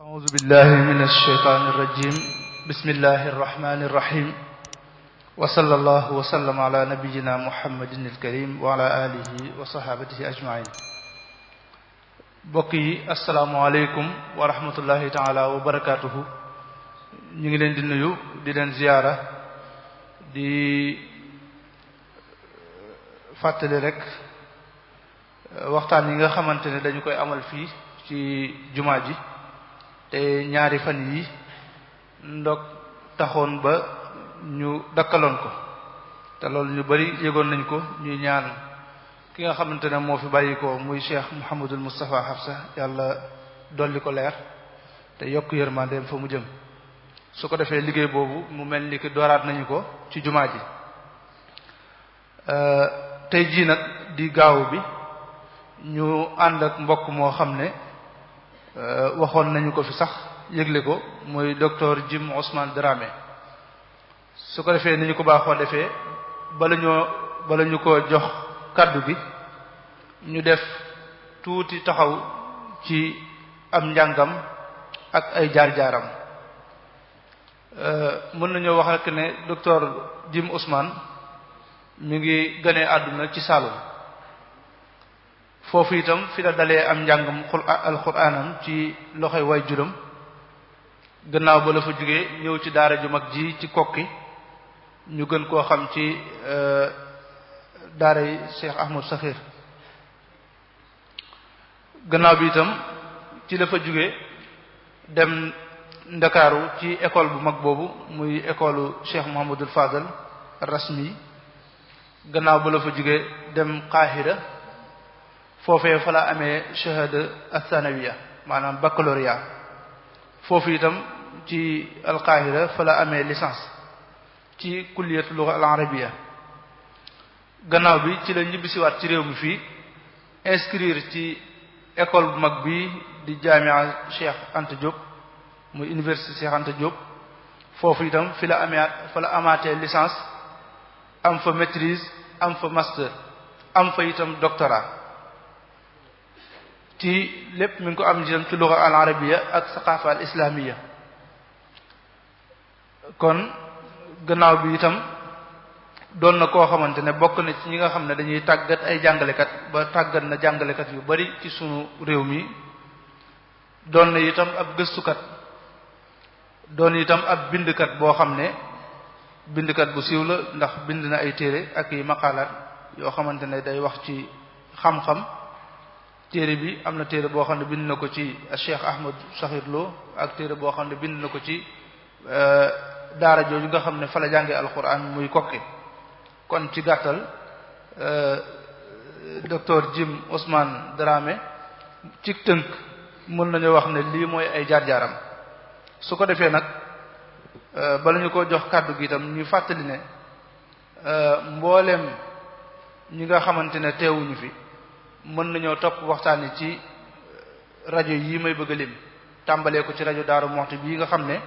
أعوذ بالله من الشيطان الرجيم بسم الله الرحمن الرحيم وصلى الله وسلم على نبينا محمد الكريم وعلى آله وصحابته أجمعين بقي السلام عليكم ورحمة الله تعالى وبركاته ñu ngi leen di nuyu di leen ziyaara di fàttali rek waxtaan yi nga xamante ne dañu koy amal fii ci jumaa ji te ñaari fan yi ndok taxoon ba ñu dakkaloon ko te loolu ñu bari yëgoon nañ ko ñuy ñaan ki nga xamante ne moo fi bàyyi ko muy Cheikh Mouhamadul Moustapha Hafsa yàlla dolli ko leer te yokk yërmandeem fa mu jëm su ko defee liggéey boobu mu mel ni ki dooraat nañu ko ci jumaa ji tey jii nag di gaaw bi ñu ànd ak mbokk moo xam ne waxoon nañu ko fi sax yëgle ko muy docteur Jim Ousmane Dramé su ko defee ni ñu ko baaxoo defee bala ñu ko jox kaddu gi ñu def tuuti taxaw ci am njàngam ak ay jaar-jaaram mën nañoo wax rek ne docteur Jim Ousmane mi ngi gane àdduna ci Saloum foofu itam fi la dalee am njàngam alxuraanam ci loxoy way juram gannaaw ba la fa jógee ñëw ci daara ju mag ji ci kokki ñu gën koo xam ci daara yi Cheikh Ahmad Sakhir gannaaw bi itam ci la fa jógee dem Ndakaaru ci école bu mag boobu muy école Cheikh Mouhamadul Fadal rasmi gannaaw ba la fa jógee dem Qahira foofee fa la amee shahada athanawiya maanaam baccalauréat foofu itam ci alqahira fa la amee licence ci kulliyatu lugha al arabia gannaaw bi ci la ñibbisiwaat ci réew mi fii inscrire ci école bu mag bi di jamia Cheikh Anta Diop muy université Cheikh Anta Diop foofu itam fi la amaatee licence am fa maîtrise am fa master am fa itam doctorat ci lépp mi ngi ko am itam ci lugha al arabia ak saqafa al islamia kon gannaaw bi itam doon na koo xamante ne bokk na ci ñi nga xam ne dañuy tàggat ay jàngalekat ba tàggat na jàngalekat yu bari ci sunu réew mi doon na itam ab gëstukat doon itam ab bindkat boo xam ne bindkat bu siiw la ndax bind na ay téere ak i maqalaat yoo xamante ne day wax ci xam-xam téere bi am na téere boo xam ne bind na ko ci Cheikh Ahmad Sakhir Lo ak téere boo xam ne bind na ko ci daara jooju nga xam ne fa la jàngee alquran muy kokki kon ci gàttal docteur Jim Ousmane Dramé ci tënk mën nañu wax ne lii mooy ay jaar-jaaram su ko defee nag bala ñu ko jox kàddu gi itam ñu fàttali ne mbooleem ñi nga xamante ne teewuñu fi mën nañoo topp waxtaan ci rajo yi may bëgg a lim tàmbalee ko ci rajo Daaru Muxti bii nga xam ne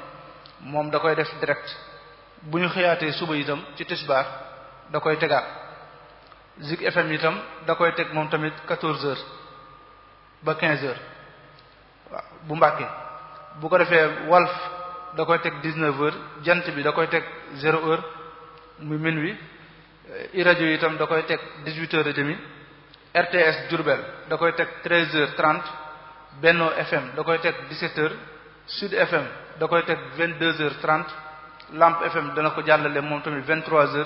moom da koy def direct bu ñu xëyaatee suba itam ci tisbaar da koy tegaat Zik FM itam da koy teg moom tamit 14h ba 15h waaw bu Mbàkke bu ko defee Walf da koy teg 19h jant bi da koy teg 0h muy minuit i rajo itam da koy teg 18h30 RTS Diourbel da koy teg 13h30 Benno FM da koy teg 17h Sud FM da koy teg 22h30 Lamp FM dana ko jàllale moom tamit 23h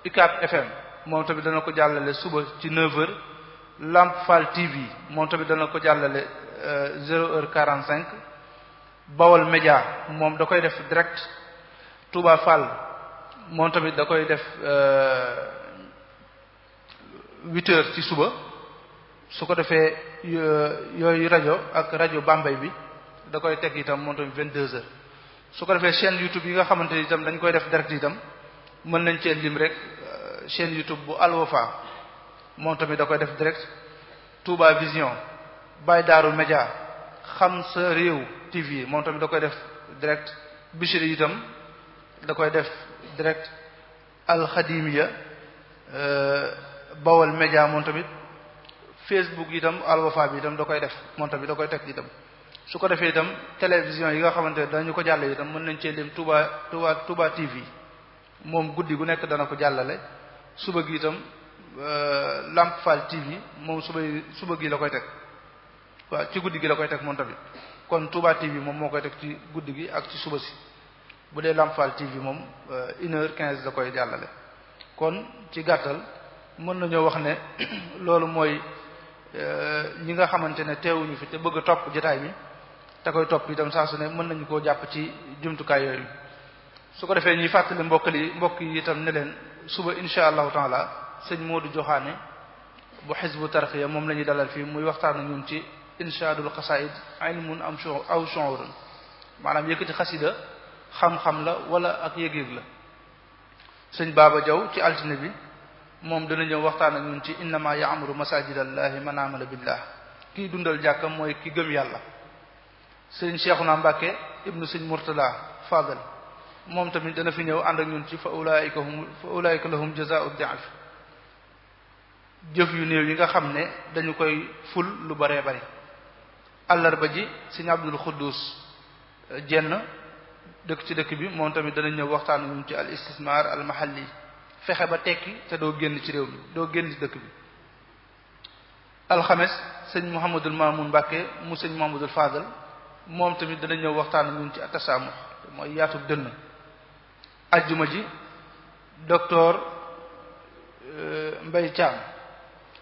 UCAB FM moom tamit dana ko jàllale suba ci 9h Lamp Fall TV moom tamit dana ko jàllale 0h45 Bawol Média moom da koy def direct Touba Fall moom tamit da koy def 8h ci suba su ko defee yooyu rajo ak rajo Bambey bi da koy teg itam moom tamit 22h su ko defee chaîne YouTube yi nga xamante ni itam dañ koy def direct itam mën nañ cee lim rek chaîne YouTube bu Al Wafa moom tamit da koy def direct Touba Vision Baye Darou Média Xam Sa Réew TV moom tamit da koy def direct Bichri itam da koy def direct Al Khadimiya Bawol Média moom tamit Facebook itam Al Wafa bi itam da koy def moom tamit da koy teg itam su ko defee itam télévision yi nga xamante ne dañu ko jàllale itam mën nañ cee lim Touba TV moom guddi gu nekk dana ko jàllale suba gi itam Lamp Fall TV moom suba gi la koy teg waaw ci guddi gi la koy teg moom tamit kon Touba TV moom moo koy teg ci guddi gi ak ci suba si bu dee Lamp Fall TV moom 1h15 la koy jàllale kon ci gàttal mën nañoo wax ne loolu mooy ñi nga xamante ne teewuñu fi te bëgg a topp jotaay bi te koy topp itam saa su ne mën nañu koo jàpp ci jumtukaay yooyu su ko defee ñuy fàttali mbokk yi itam ne leen suba insha allahu taala sëñ Modou Joxaane bu Hizbu Tarqiya moom la ñuy dalal fii muy waxtaan ak ñun ci inshaadul xasaid ilmun am aw shu'urun maanaam yëkkati xasida xam-xam la wala ak yëg-yëg la sëñ Baba Jaw ci altine bi moom dana ñëw waxtaan ak ñun ci innama ya'muru masajidallahi man amala billah kii dundal jàkka mooy ki gëm yàlla sëñ Cheikhouna Mbacké ibnu sëñ Murtada Fadal moom tamit dana fi ñëw ànd ak ñun ci fa ulaika lahum jazaa'u di'af jëf yu néew yi nga xam ne dañu koy ful lu baree bari àllarba ji sëñ Abdul Xuddus jenn dëkk ci dëkk bi moom tamit dana ñëw waxtaan ak ñun ci al istismar al mahalli fexe ba tekki te doo génn ci réew mi doo génn ci dëkk bi alxames sëñ Mouhamadul Mamoun Mbacké mu sëñ Mouhamadul Fadal moom tamit dana ñëw waxtaan ak ñun ci atasaamux mooy yaatu dënn ajjuma ji docteur Mbaye Thiam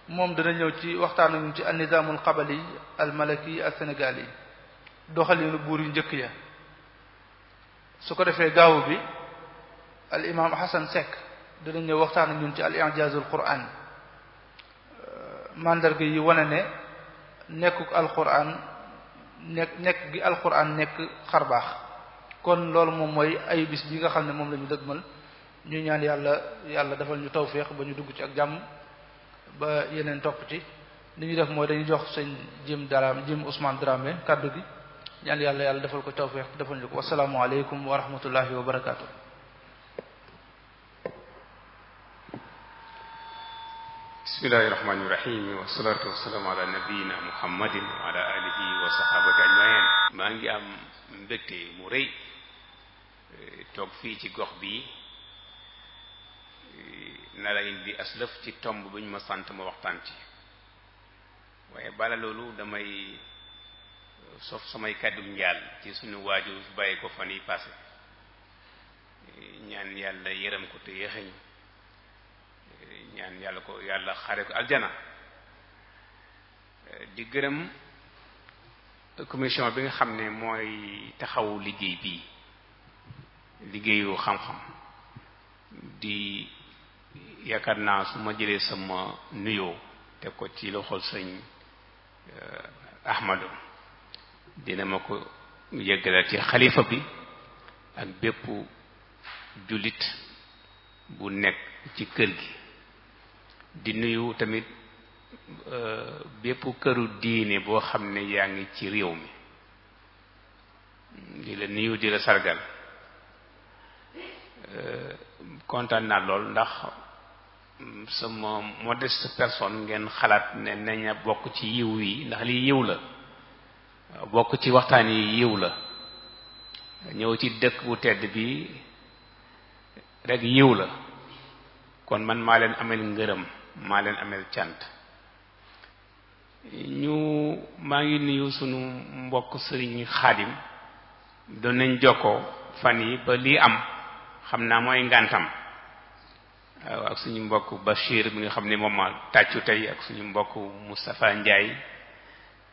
moom dana ñëw ci waxtaan ak ñun ci an-nizaamul qabali al malaki al sénégali doxalinu buur yu njëkk ya su ko defee gaawu bi al imam Hassan Seck dana ñëw waxtaan ak ñun ci al i'jaazul qur'an mandarga yi wane ne nekkuk alquran nekk gi alquran nekk xarbaax kon loolu moom mooy ay bis bi nga xam ne moom la ñu dëgmal ñu ñaan yàlla defal ñu tawféex ba ñu dugg ci ak jàmm ba yeneen topp ci li ñu def mooy dañuy jox sëñ Jim Ousmane Dramé kaddu gi ñaan yàlla defal ko tawféex defal ñu ko wasalaamu aleykum wa rahmatullahi wa barakaatu. bismillahi rahmaani rahim wasalaatu wasalaamu ala nabiyina muhammadin wa ala alihi wa sahabati ajmain maa ngi am mbégte mu rëy toog fii ci gox bi nara indi aslëf ci tomb bu ñu ma sant ma waxtaan ci waaye bala loolu damay sof samay kàddu njaal ci suñu waajur fi bàyyi ko fan yi passé ñaan yàlla yërëm ko te yéexañu ñaan yàlla xare ko aljana di gërëm commission bi nga xam ne mooy taxawu liggéey bii liggéeyu xam-xam di yaakaar naa su ma jëlee sama nuyoo teg ko ci loxol sëñ Ahmadu dina ma ko yëggalal ci xalifa bi ak bépp jullit bu nekk ci kër gi di nuyu tamit bépp këru diine boo xam ne yaa ngi ci réew mi di la nuyu di la sargal kontaan naa lool ndax sama modeste personne ngeen xalaat ne naña bokk ci yiw yi ndax lii yiw la bokk ci waxtaan yi yiw la ñëw ci dëkk bu tedd bi rek yiw la kon man maa leen amel ngërëm maa leen amel cant maa ngi nuyu sunu mbokk sëriñ Xaadim doon nañ jokkoo fan yi ba lii am xam naa mooy ngantam waaw ak suñu mbokk Bachir bi nga xam ne moom ma tàccu tey ak suñu mbokk Moustapha Ndiaye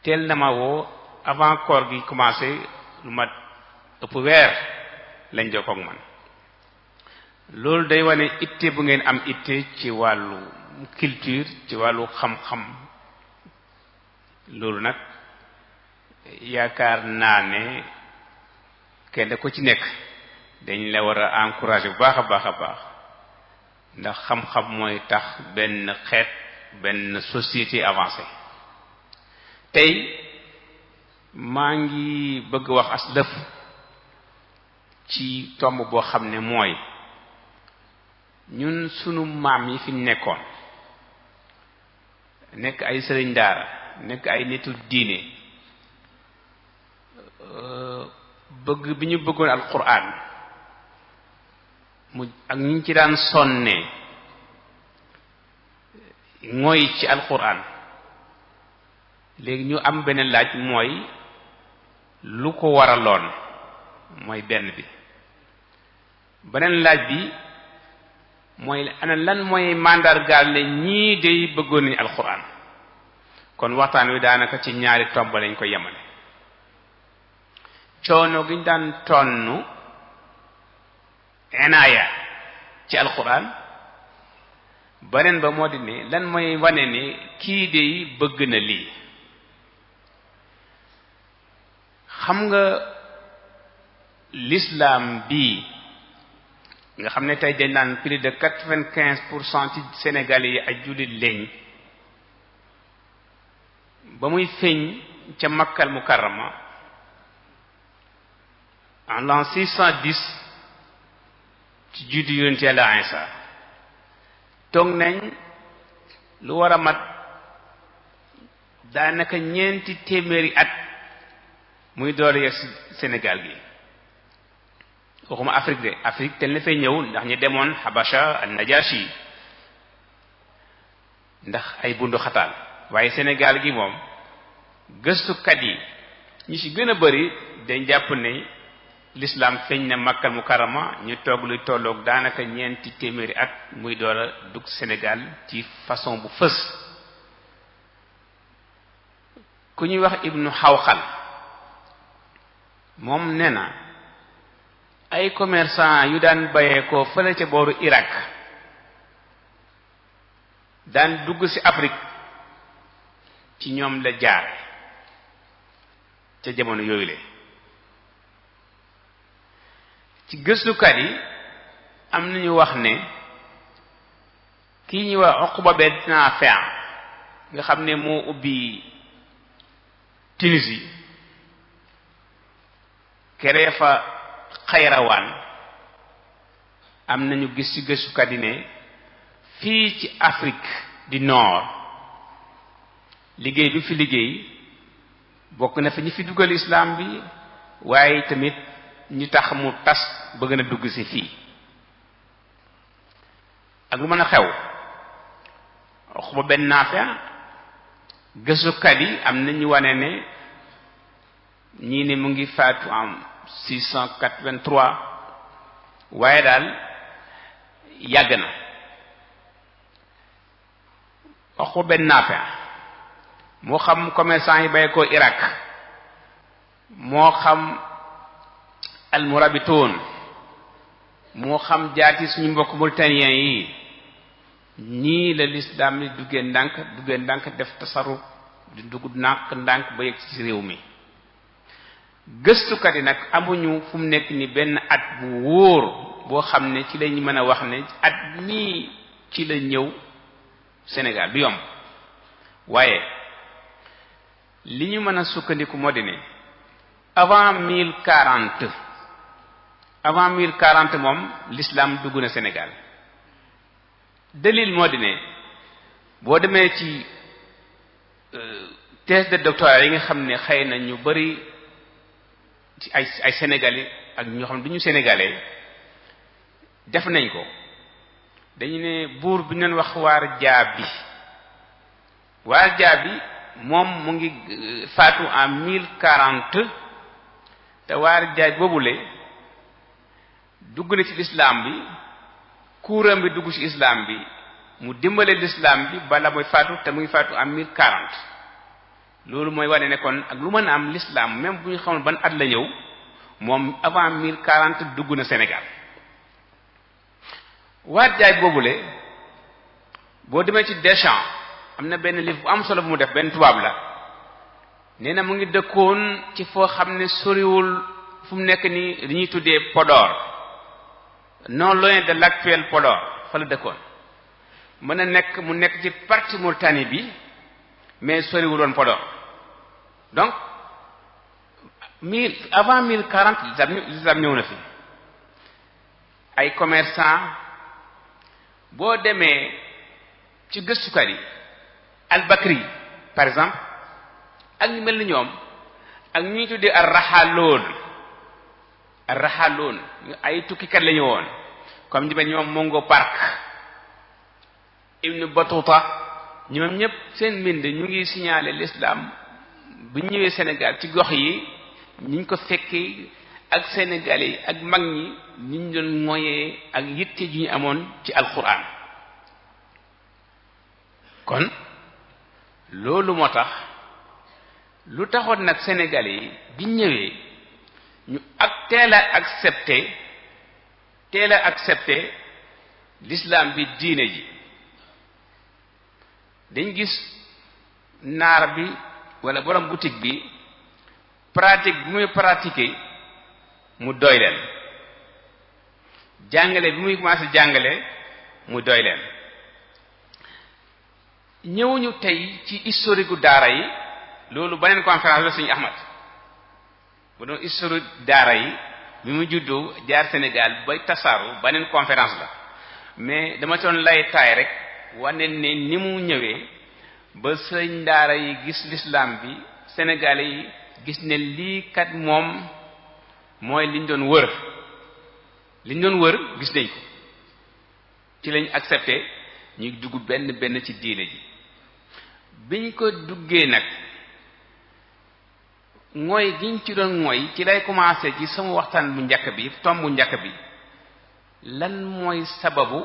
teel na ma woo avant koor gi commencé lu mat ëpp weer lañ jokkoo ak man loolu day wane itte bu ngeen am itte ci wàllu culture ci wàllu xam-xam loolu nag yaakaar naa ne kenn ku ci nekk dañ la war a encourager bu baax a baax a baax ndax xam-xam mooy tax benn xeet benn société avancée tey maa ngi bëgg wax as lëf ci tomb boo xam ne mooy ñun sunu maam yi fi nekkoon nekk ay sëriñ daara nekk ay nitu diine bëgg bi ñu bëggoon alquran mu ak ñu ci daan sonne mooy ci alquran léegi ñu am beneen laaj mooy lu ko waraloon mooy benn bi beneen laaj bi mooy ana lan mooy mandargaal ne ñii day bëggoon nañu alquran kon waxtaan wi daanaka ci ñaari tomb lañ ko yemale coono gi ñu daan tonnu inaaya ci alquran beneen ba moo di ne lan mooy wane ne kii day bëgg na lii xam nga l'islam bii nga xam ne tey dañ naan plus de 95% ci Sénégalais yi ay jullit lañ ba muy feeñ ca Makkal Mukarrama en l'an 610 ci juddu yonent Yàlla Isa toog nañ lu war a mat daanaka ñeenti téeméeri at muy door yegg ci Sénégal gi waxuma Afrique de Afrique tel na fay ñëw ndax ñi demoon Habasha ak Najashi ndax ay bundu xataal waaye Sénégal gi moom gëstukat yi ñi ci gën a bari dañ jàpp ne l'islam feeñ na Makkal Mukarrama ñu toog luy tolloog daanaka ñeenti téeméeri at muy door a dugg Sénégal ci façon bu fës ku ñuy wax Ibnu Xawxal moom nee na ay commerçant yu daan bayeekoo fële ca booru Irak daan dugg ci Afrique ci ñoom la jaar ca jamono yooyu le ci gëstukat yi am nañu wax ne kii ñuy wax Uqba ben Naafi' nga xam ne moo ubbi Tunisie keree fa Xayrawaan am nañu gis ci gëstukat yi ne fii ci Afrique du Nord liggéey bi fi liggéey bokk na fi ñi fi dugal islam bi waaye tamit ñi tax mu tas bëgg na dugg ci fii ak lu mën a xew Uqba ben Naafi' gëstukat yi am nañu wane ne ñii ne mu ngi faatu am 683 waaye daal yàgg na Uqba ben Naafi' moo xam commerçant yi bay ko Irak moo xam almurabitoon moo xam jaati suñu mbokk mauritanien yi ñii la l'islam ni duggee ndànk def tasarruf di dugg ndànk ba yegg ci réew mi gëstukat yi nag amuñu fu mu nekk ni benn at bu wóor boo xam ne ci lañ mën a wax ne at mii ci la ñëw Sénégal du yomb waaye li ñu mën a sukkandiku moo di ne avant 1040 moom l'islam dugg na Sénégal dalil moo di ne boo demee ci thèse de doctorat yi nga xam ne xëy na ñu bari ci ay sénégalais ak ñoo xam ne du ñu sénégalais def nañ ko dañu ne buur bi ñu wax Waar Jaabi moom mu ngi faatu en 1040 te Waar Jaabi boobule dugg na ci l'islam bi kuuram bi dugg ci islam bi mu dimbale l'islam bi bala mooy faatu te mu ngi faatu en 1040 loolu mooy wane ne kon ak lu mën a am l'islam même bu ñu xamul ban at la ñëw moom avant 1040 dugg na Sénégal Waar Jaabi boobule boo demee ci Deschamps am na benn livre bu am solo bu mu def benn tubaab la nee na mu ngi dëkkoon ci foo xam ne soriwul fu mu nekk ni li ñuy tuddee Podor non loin de l'actuel Podor fa la dëkkoon mu nekk ci partie Mauritanie bi mais soriwul woon Podor donc avant 1040 l'islam ñëw na fi ay commerçant boo demee ci gëstukat yi al-Bakri par exemple ak ñu mel ni ñoom ak ñuy tuddee ar-raxaloon ay tukkikat lañu woon comme ñu ba ñoom Mongo Park Ibn Battuta ñoom ñëpp seen mbind ñu ngi signalé l'islam bu ñu ñëwee Sénégal ci gox yi ñu ko fekkee ak Sénégalais yi ak mag ñi ñu doon moyee ak yitte ju ñu amoon ci alquran kon loolu moo tax lu taxoon nag Sénégalais yi bi ñëwee ñu teel a accepté l'islam bi diine ji dañ gis naar bi wala borom boutique bi pratique bi muy pratiquer mu doy leen jàngale bi muy commencé jàngale mu doy leen ñëwuñu tey ci historique gu daara yi loolu beneen conférence la Sëriñ Ahmad bu doon historique daara yi bi mu juddoo jaar Sénégal bay tasaaru beneen conférence la mais dama doon lay taay rek wane ne ni mu ñëwee ba sëñ daara yi gis l'islam bi Sénégalais yi gis ne lii kat moom mooy liñ doon wër gis nañ ko ci lañ accepté ñu dugg benn ci diine ji biñ ko duggee nag mooy giñ ci doon mooy ci lay commencé ci sama waxtaan bu njëkk bi tombu njëkk bi lan mooy sababu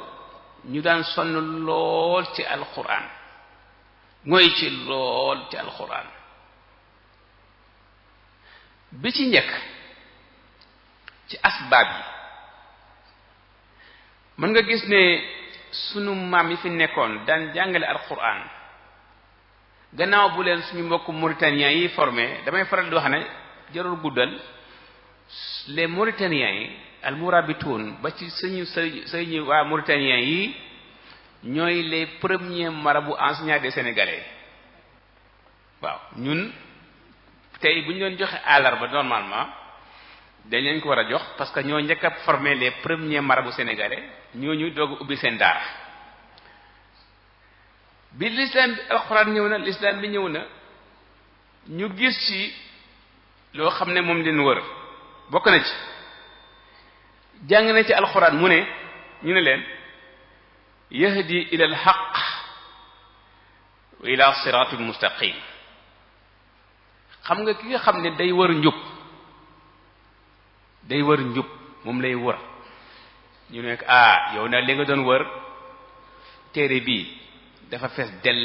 ñu daan sonn lool ci alquran mooy ci lool ci alquran bi ci njëkk ci asbaab yi mën nga gis ne sunu maam yi fi nekkoon daan jàngale alquran gannaaw bu leen suñu mbokk mauritaniens yi formé damay faral di wax ne jarul guddal les mauritaniens yi al murabitoun ba ci suñu waa mauritaniens yi ñooy les premiers marabouts enseignants des Sénégalais waaw ñun tey bu ñu doon joxe àllarba normalement dañ leen ko war a jox parce que ñoo njëkk a formé les premiers marabouts sénégalais ñooñu doog a ubbi seen daara bi l'islam bi alxuraan ñëw na l'islam bi ñëw na ñu gis ci loo xam ne moom leen wër bokk na ci jàng na ci alxuraan mu ne ñu ne leen yahdi ila al haqq wa ila siratul mustaqim xam nga ki nga xam ne day wër njub moom lay wër ñu ne yow na li nga doon wër téere bii dafa fees dell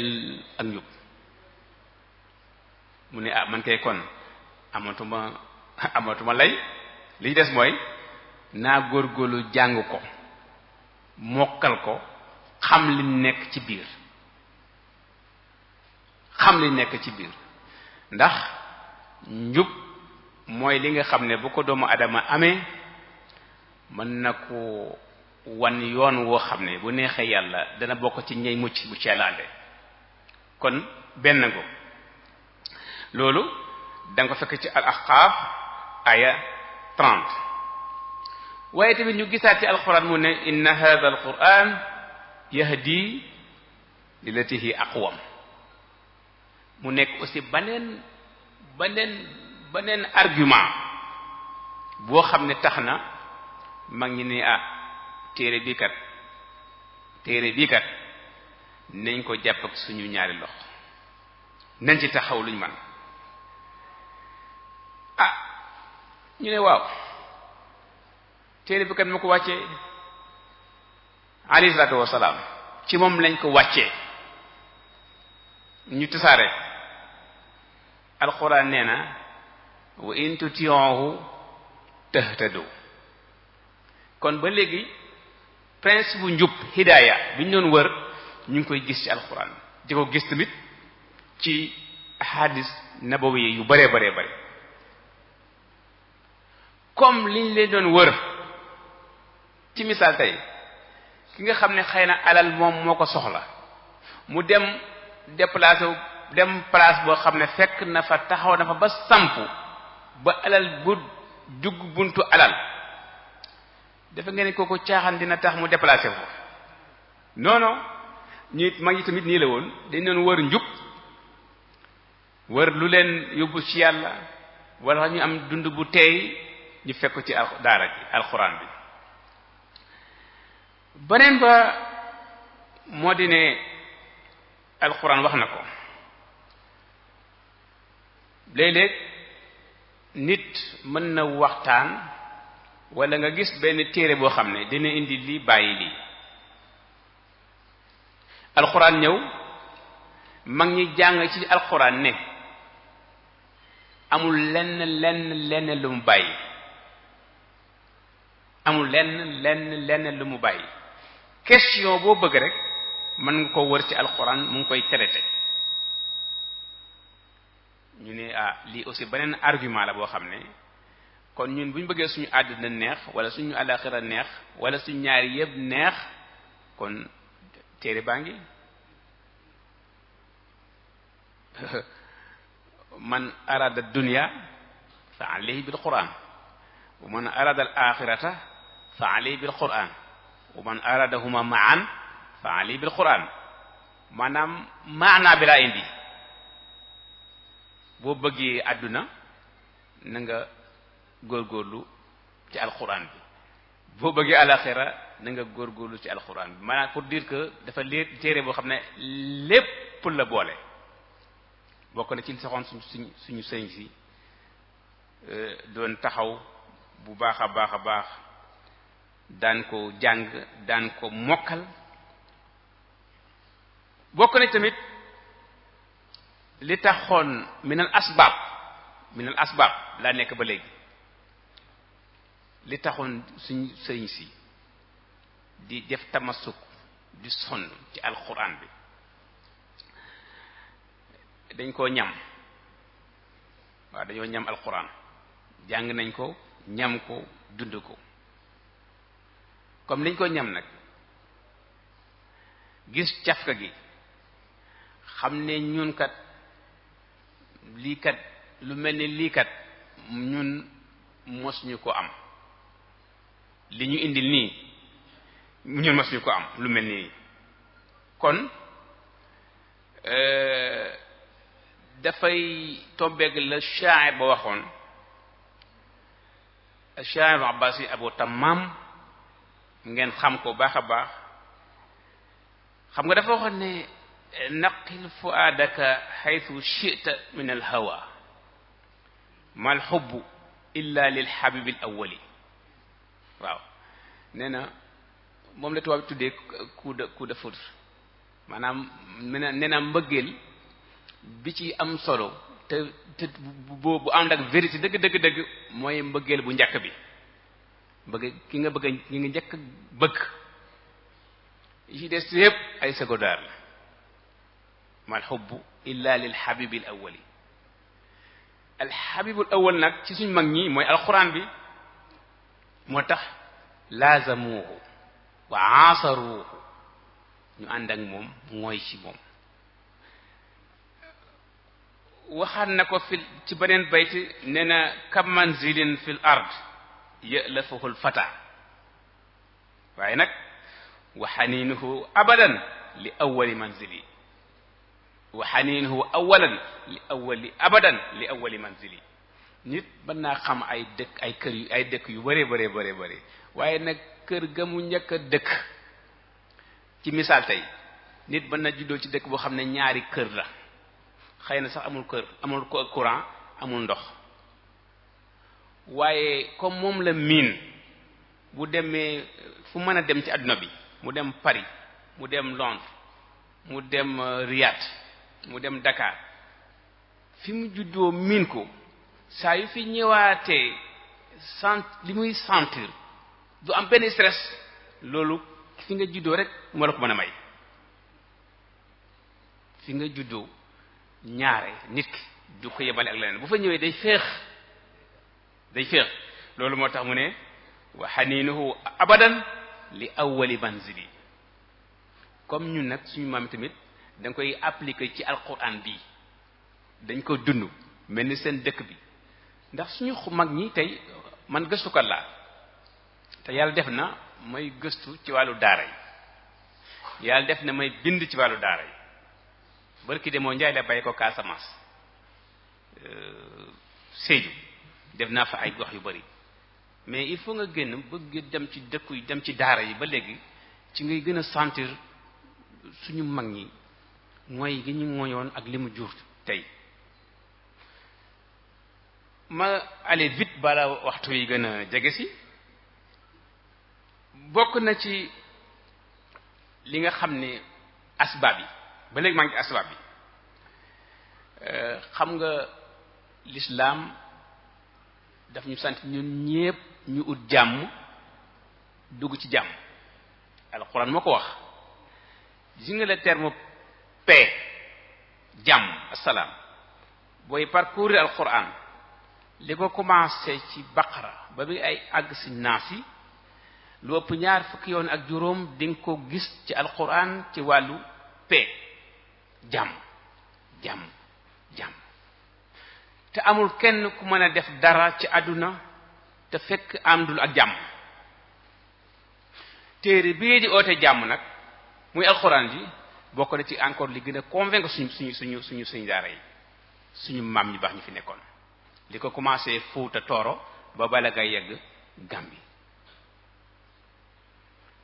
ak njub mu ne man kay kon amatuma lay li des mooy naa góorgóorlu jàng ko mokkal ko xam li nekk ci biir ndax njub mooy li nga xam ne bu ko doomu adama amee mën na ko wan yoon woo xam ne bu neexee yàlla dana bokk ci ñey mucc bu ceelaande kon benn ngo loolu danga ko fekk ci al ahqaaf aya 30 waaye tamit ñu gisaat ci alquran mu ne inna hadha alquran yahdi lillati hi aqwam mu nekk aussi beneen argument boo xam ne tax na mag ñi ne téere bii kat nañ ko jàpp ak suñu ñaari loxo nañ ci taxaw luñ man ñu ne waaw téere bi kat ma ko wàccee alayhi salaatu wasalaam ci moom lañ ko wàccee ñu tasaare alquran nee na wa in tuti'uhu tahtadu kon ba léegi principe bu njub hidaaya bi ñu doon wër ñu ngi koy gis ci alquran di ko gis tamit ci hadis nabawi yu bare comme liñ leen doon wër ci misaal tey ki nga xam ne xëy na alal moom moo ko soxla mu dem place boo xam ne fekk na fa taxaw na fa ba sampu ba alal bu dugg buntu alal dafa ngeen kooku caaxaan dina tax mu déplacé ko non mag yi tamit nii la woon dañ doon wër njub wër lu leen yóbbu ci yàlla wala ñu am dund bu teey ñu fekk ci daara ji alxuraan bi. beneen ba moo di ne alxuraan wax na ko léeg-léeg nit mën na waxtaan wala nga gis benn téere boo xam ne dina indi lii bàyyi lii alxuraan ñëw mag ñi jàng ci alxuraan ne amul lenn lu mu bàyyi amul lenn lu mu bàyyi question boo bëgg rek mën nga ko wër ci alxuraan mu ngi koy traité ñu ne lii aussi beneen argument la boo xam ne kon ñun bu ñu bëggee suñu àddina neex wala suñu alaxira neex wala suñu ñaari yëpp neex kon téere baa ngi man arada dunya fa alayhi bil quran wa man arada al axirata fa alayhi bil quran wa man aradahuma ma'an fa alayhi bil quran maanaam maanaa bi laa indi boo bëggee àdduna na nga góorgóorlu ci alquran bi boo bëggee alaxira na nga góorgóorlu ci alquran bi maanaam pour dire que dafa leer téere boo xam ne lépp la boole bokk na ci li saxoon suñu sëñ si doon taxaw bu baax a baax daan ko jàng daan ko mokkal bokk na tamit li taxoon minal asbaab laa nekk ba léegi li taxoon suñu sëñ si di def tamasuk di sonn ci alxuraan bi dañ koo ñam waaw dañoo ñam alxuraan jàng nañ ko ñam ko dund ko comme dañ ko ñam nag gis cafka gi xam ne ñun kat lii kat lu mel ni lii kat ñun mos ñu ko am li ñu indil nii ñun mos ñu ko am lu mel nii kon dafay tombeeg la sha'ir ba waxoon sha'ir abbasi abu tamam ngeen xam ko baax a baax xam nga dafa waxoon ne naqil fuadaka haythu shi'ta min al hawa mal hubbu illa lil habib al awwali waaw nee na moom la tubaab tuddee coup de foudre maanaam nee na mbëggeel bi ci am solo te bu ànd ak vérité dëgg mooy mbëggeel bu njëkk bi ki nga njëkk bëgg yi ci des yépp ay secondaire la mal hubbu illa lil habibil awwali al habibul awwal nag ci suñ mag ñi mooy alquran bi moo tax laazamuhu wa aasaruhu ñu ànd ak moom mooy ci moom waxaat na ko ci beneen bayti nee na kam manzilin fil ard ya'lafuhu al fata waaye nag wa xaniinuhu abadan li awwali manzili wa xaniinuhu abadan li awwali manzili nit mën naa xam ay dëkk yu bare waaye nag kër ga mu njëkk a dëkk ci misaal tey nit mën na juddoo ci dëkk boo xam ne ñaari kër la xëy na sax amul courant amul ndox waaye comme moom la miin bu demee fu mën a dem ci àdduna bi mu dem Paris mu dem Londres mu dem Riyad mu dem Dakar fi mu juddoo miin ko saa yu fi ñëwaatee li muy sentir du am benn stress loolu fi nga juddoo rek moo la ko mën a may fi nga juddoo ñaare nit ki du ko yebale ak leneen bu fa ñëwee day féex loolu moo tax mu ne wa xaniinuhu abadan li awwali manzili comme ñun nag suñu maam tamit da nga koy appliquer ci alquran bi dañ ko dund mel ni seen dëkk bi ndax suñu mag ñi tey man gëstukat laa te yàlla def na may gëstu ci wàllu daara yi yàlla def na may bind ci wàllu daara yi barki de moo njaay la bàyyi ko Casamance Sédhiou def naa fa ay gox yu bari mais il faut nga génn bëgg dem ci dëkk yi dem ci daara yi ba léegi ci ngay gën a sentir suñu mag ñi mooy gi ñu moyoon ak li mu jur tey. ma aller vite bala waxtu yi gën a jege si bokk na ci li nga xam ne asbaab yi ba léegi maa ngi ci asbaab yi xam nga l'islam daf ñu sant ñun ñépp ñu ut jàmm dugg ci jàmm alquran moo ko wax gis nga le terme paix jàmm assalaam booy parcourir alquran li ko commencé ci baqara ba bi ay àgg si naas yi lu ëpp ñaar fukki yoon ak juróom di nga ko gis ci alquran ci wàllu paix jàmm jàmm jàmm te amul kenn ku mën a def dara ci àdduna te fekk àndul ak jàmm téere bii di oote jàmm nag muy alxuraan ji bokk na ci encore li gën a convaincre suñu daara yi suñu maam ñu baax ñu fi nekkoon li ko commencé Fuuta Tooro ba bala nga yegg Gàmbi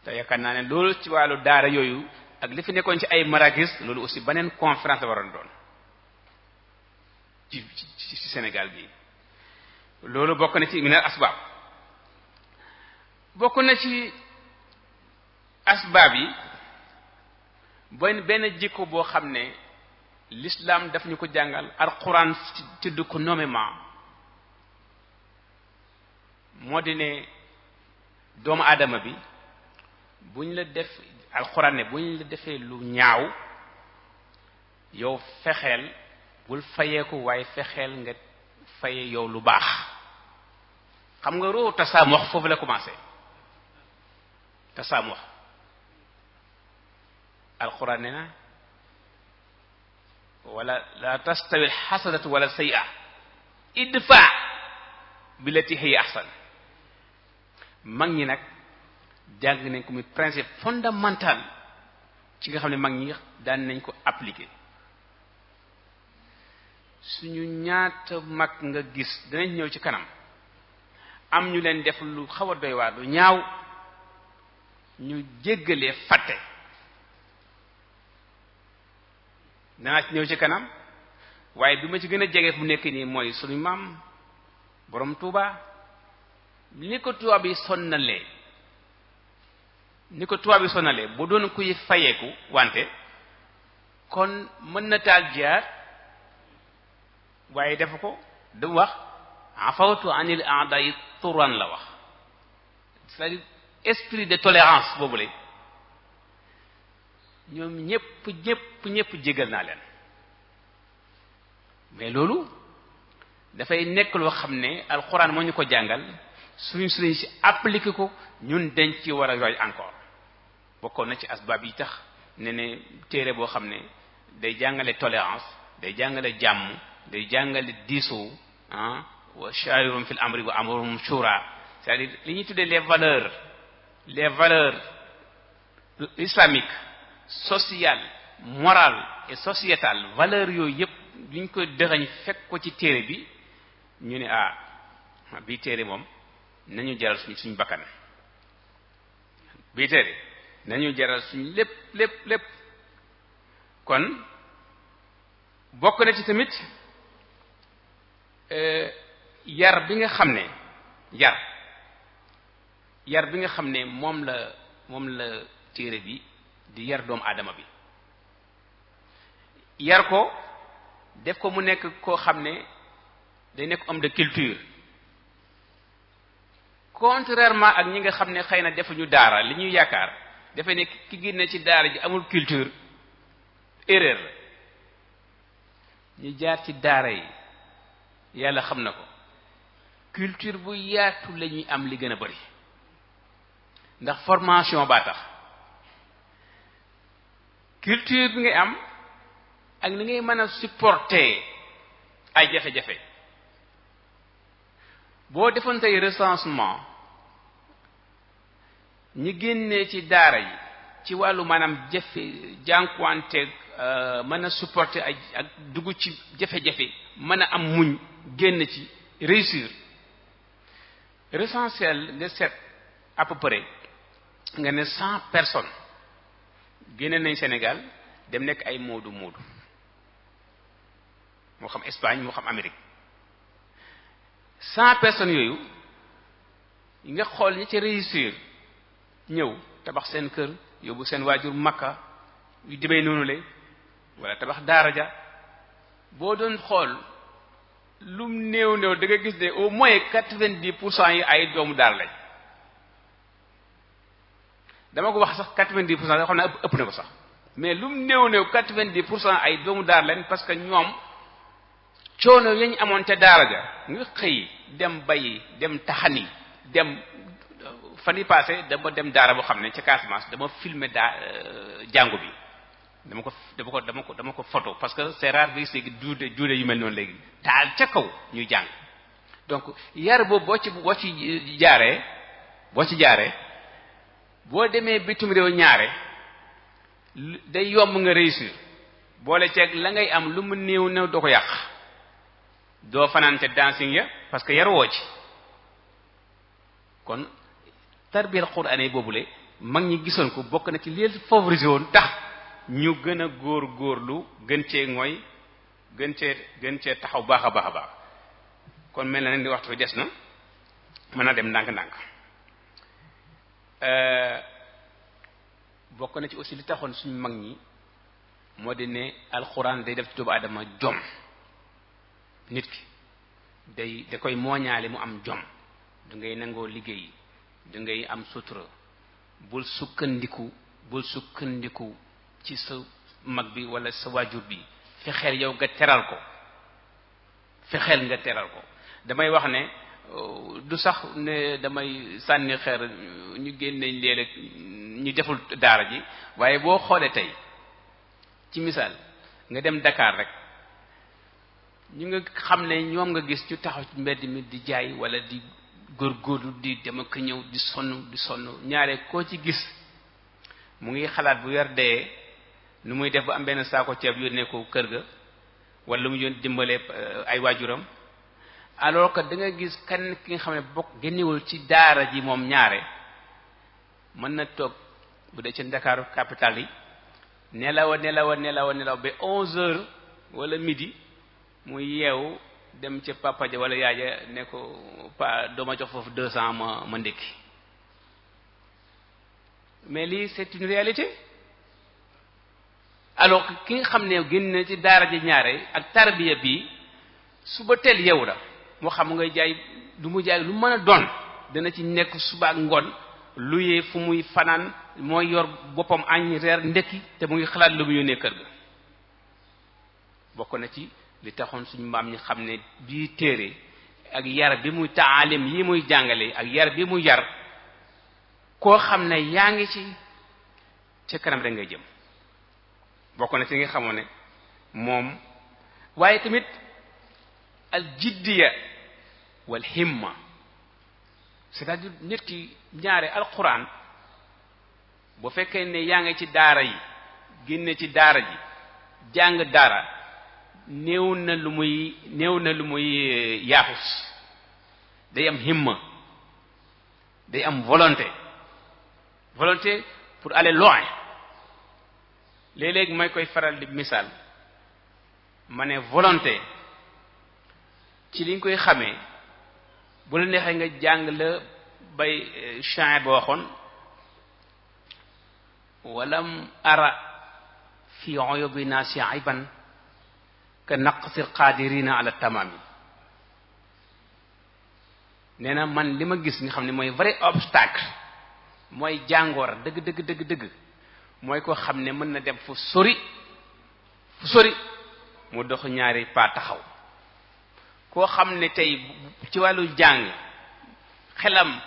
te yaakaar naa ne loolu ci wàllu daara yooyu ak li fi nekkoon ci ay marakis loolu aussi beneen conférence la waroon doon ci Sénégal bi loolu bokk na ci minal asbaab bokk na ci asbaab yi benn jikko boo xam ne l'islam daf ñu ko jàngal alquran tudd ko nommément moo di ne doomu aadama bi buñ la def alquran ne buñ la defee lu ñaaw yow fexeel bul fayeeku waaye fexeel nga faye yow lu baax xam nga roo tasaamuh foofu la commencé tasaamuh alquran ne na wala la tastawi alxasanatu wala sayyi'a idfa billati hiya ahsan mag ñi nag jàng nañ ko muy principe fondamental ci nga xam ne mag ñi daan nañ ko appliquer suñu ñaata mag nga gis danañ ñëw ci kanam am ñu leen def lu xaw a doy waar lu ñaaw ñu jéggalee fàtte danaa ci ñëw ci kanam waaye bi ma ci gën a jege fu nekk nii mooy suñu maam borom Tuuba ni ko tubaab yi sonnalee bu doon kuy fayeeku wante kon mën na taal jaar waaye def ko du wax afawtu anil a'da'i turan la wax c'est-à-dire esprit de tolérance boobu la ñoom ñépp jégal naa leen mais loolu dafay nekk loo xam ne alxuraan moo ñu ko jàngal suñu si appliqué ko ñun dañ ci war a roy encore bokkoon na ci asbaab yi tax ne téere boo xam ne day jàngale tolérance day jàngale jàmm day jàngale diisoo wa shawirum fil amri wa amruhum shura c'est-à-dire li ñuy tuddee les valeurs islamiques sociales morales et sociétales valeurs yooyu yëpp li ñu koy dëxañ fekk ko ci téere bi ñu ne bii téere moom nañu jaral suñ bakkan bii téere nañu jaral suñ lépp kon bokk na ci tamit yar bi nga xam ne moom la téere bi di yar doomu aadama bi yar ko def ko mu nekk koo xam ne day nekk homme de culture contrairement ak ñi nga xam ne xëy na defuñu daara li ñuy yaakaar dafay nekk ki génne ci daara ji amul culture erreur la ñu jaar ci daara yi yàlla xam na ko culture bu yaatu la ñuy am li gën a bari ndax formation baa tax culture bi ngay am ak ni ngay mën a supporter ay jafe-jafe boo defoon tey recensement ñi génnee ci daara yi ci wàllu maanaam jafe jànkuwanteeg mën a supporter ay ak dugg ci jafe-jafe mën a am muñ génn ci réussir recensel nga seet à peu près nga ne 100 personnes génne nañ Sénégal dem nekk ay moodu moo xam Espagne moo xam Amérique 100 personnes yooyu yi nga xool ñi ci réussir ñëw tabax seen kër yóbbu seen waajur Makka yu demee noonu le wala tabax daara ja boo doon xool lum néew da nga gis ne au moins 90% yi ay doomu daara lañ. dama ko wax sax 90% xam naa ëpp na ko sax mais lum néew 90% ay doomu daara lañ parce que ñoom coono yañ amoon ca daara ja nga xëy dem bayi dem taxani dem fan yi passé dama dem daara boo xam ne ca Casamance dama filmer jàngu bi dama ko photo parce que c'est rare bi léegi juude yu mel noonu léegi taal ca kaw ñuy jàng donc yar boobu boo ci jaaree boo demee bitum réew ñaare day yomb nga réussir boole ceeg la ngay am lu mu néew doo ko yàq doo fanaan ca dancing ya parce que yar woo ci kon tarbiyal qur'ani boobule mag ñi gisoon ko bokk na ci li favoriser woon tax ñu gën a góorlu gën cee mooy gën cee taxaw baax a baax kon mel na ne di waxtu fi des na mën a dem ndànk-ndànk bokk na ci aussi li taxoon suñu mag ñi moo di ne alxuraan day def ci doomu aadama jom nit ki da koy mooñaale mu am jom da ngay nangoo liggéey da ngay am sutura bul sukkandiku ci sa mag bi wala sa waajur bi fexeel yow nga teral ko damay wax ne du sax ne damay sànni xeer ñu génneñ léeg-léeg ñu deful daara ji waaye boo xoolee tey ci misaal nga dem Dakar rek ñu nga xam ne ñoom nga gis ñu taxaw ci mbedd mi di jaay wala di góorgóorlu di dem ak ñëw di sonn ñaare koo ci gis mu ngi xalaat bu weer dee nu muy def ba am benn saako ceeb yónnee ko kër ga wala lu mu yónni dimbalee ay waajuram alors que da nga gis kan ki nga xam ne bokk génnewul ci daara ji moom ñaare mën na toog bu dee ci Ndakaaru capital yi nelaw ba 11h wala midi mu yeewu dem ca papa ja wala yaaja ne ko pa dooma jox foofu 200 ma ndékki mais lii c'est une réalité alors que ki nga xam ne génn na ci daara ji ñaare ak tarbiya bi suba teel yeewu la moo xam ngay jaay lu mu jaay lu mën a doon dana ci nekk suba ak ngoon lu yee fu muy fanaan mooy yor boppam añ reer ndekki te mu ngi xalaat lu mu yónnee kër ga bokk na ci li taxoon suñu maam ñi xam ne bii téere ak yar bi muy taalim yi muy jàngale ak yar bi muy yar koo xam ne yaa ngi ci ca kanam rek ngay jëm bokk na ci nga xamoon ne moom waaye tamit al jiddiya wal himma c'est-à-dire nit ki ñaare alquran bu fekkee ne yaa ngi ci daara yi génne ci daara ji jàng daara néew na lu muy yaafus day am himma day am volonté pour aller loin léeg-léeg may koy faral di misaal ma ne volonté ci liñ koy xamee bu la neexee nga jàng la bay Shaa'ir ba waxoon walam ara fi uyubi naasi ayban ka naqsil qadirina ala tamami nee na man li ma gis nga xam ne mooy vrai obstacle mooy jàngoor dëgg mooy ko xam ne mën na dem fu sori mu dox ñaari pas taxaw koo xam ne tey ci wàllu jàng xelam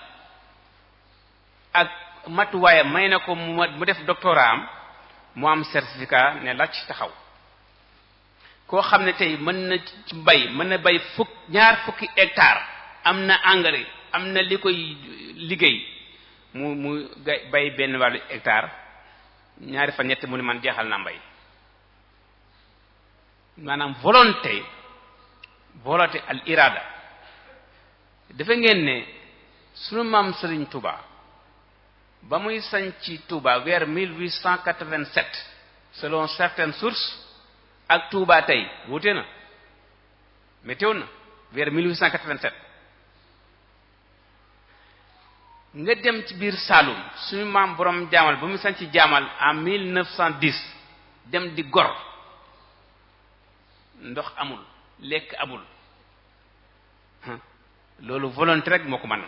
ak matuwaayam may na ko mu def doctorat am mu am certificat ne la ci taxaw koo xam ne tey mën na ci mbay mën na bay ñaar fukki hectare am na engrais am na li koy liggéey mu bay benn wàllu hectare ñaari fa ñett mu ne man jeexal na mbay maanaam volonté al irada dafa ngeen ne sunu maam Serigne Touba ba muy sañci Touba vers 1887 selon certaines sources ak Touba tey wute na météo na vers 1887 nga dem ci biir Saloum suñu maam borom jaamal ba muy sañci jaamal en 1910 dem di gor ndox amul lekk amul loolu volonté rek moo ko mën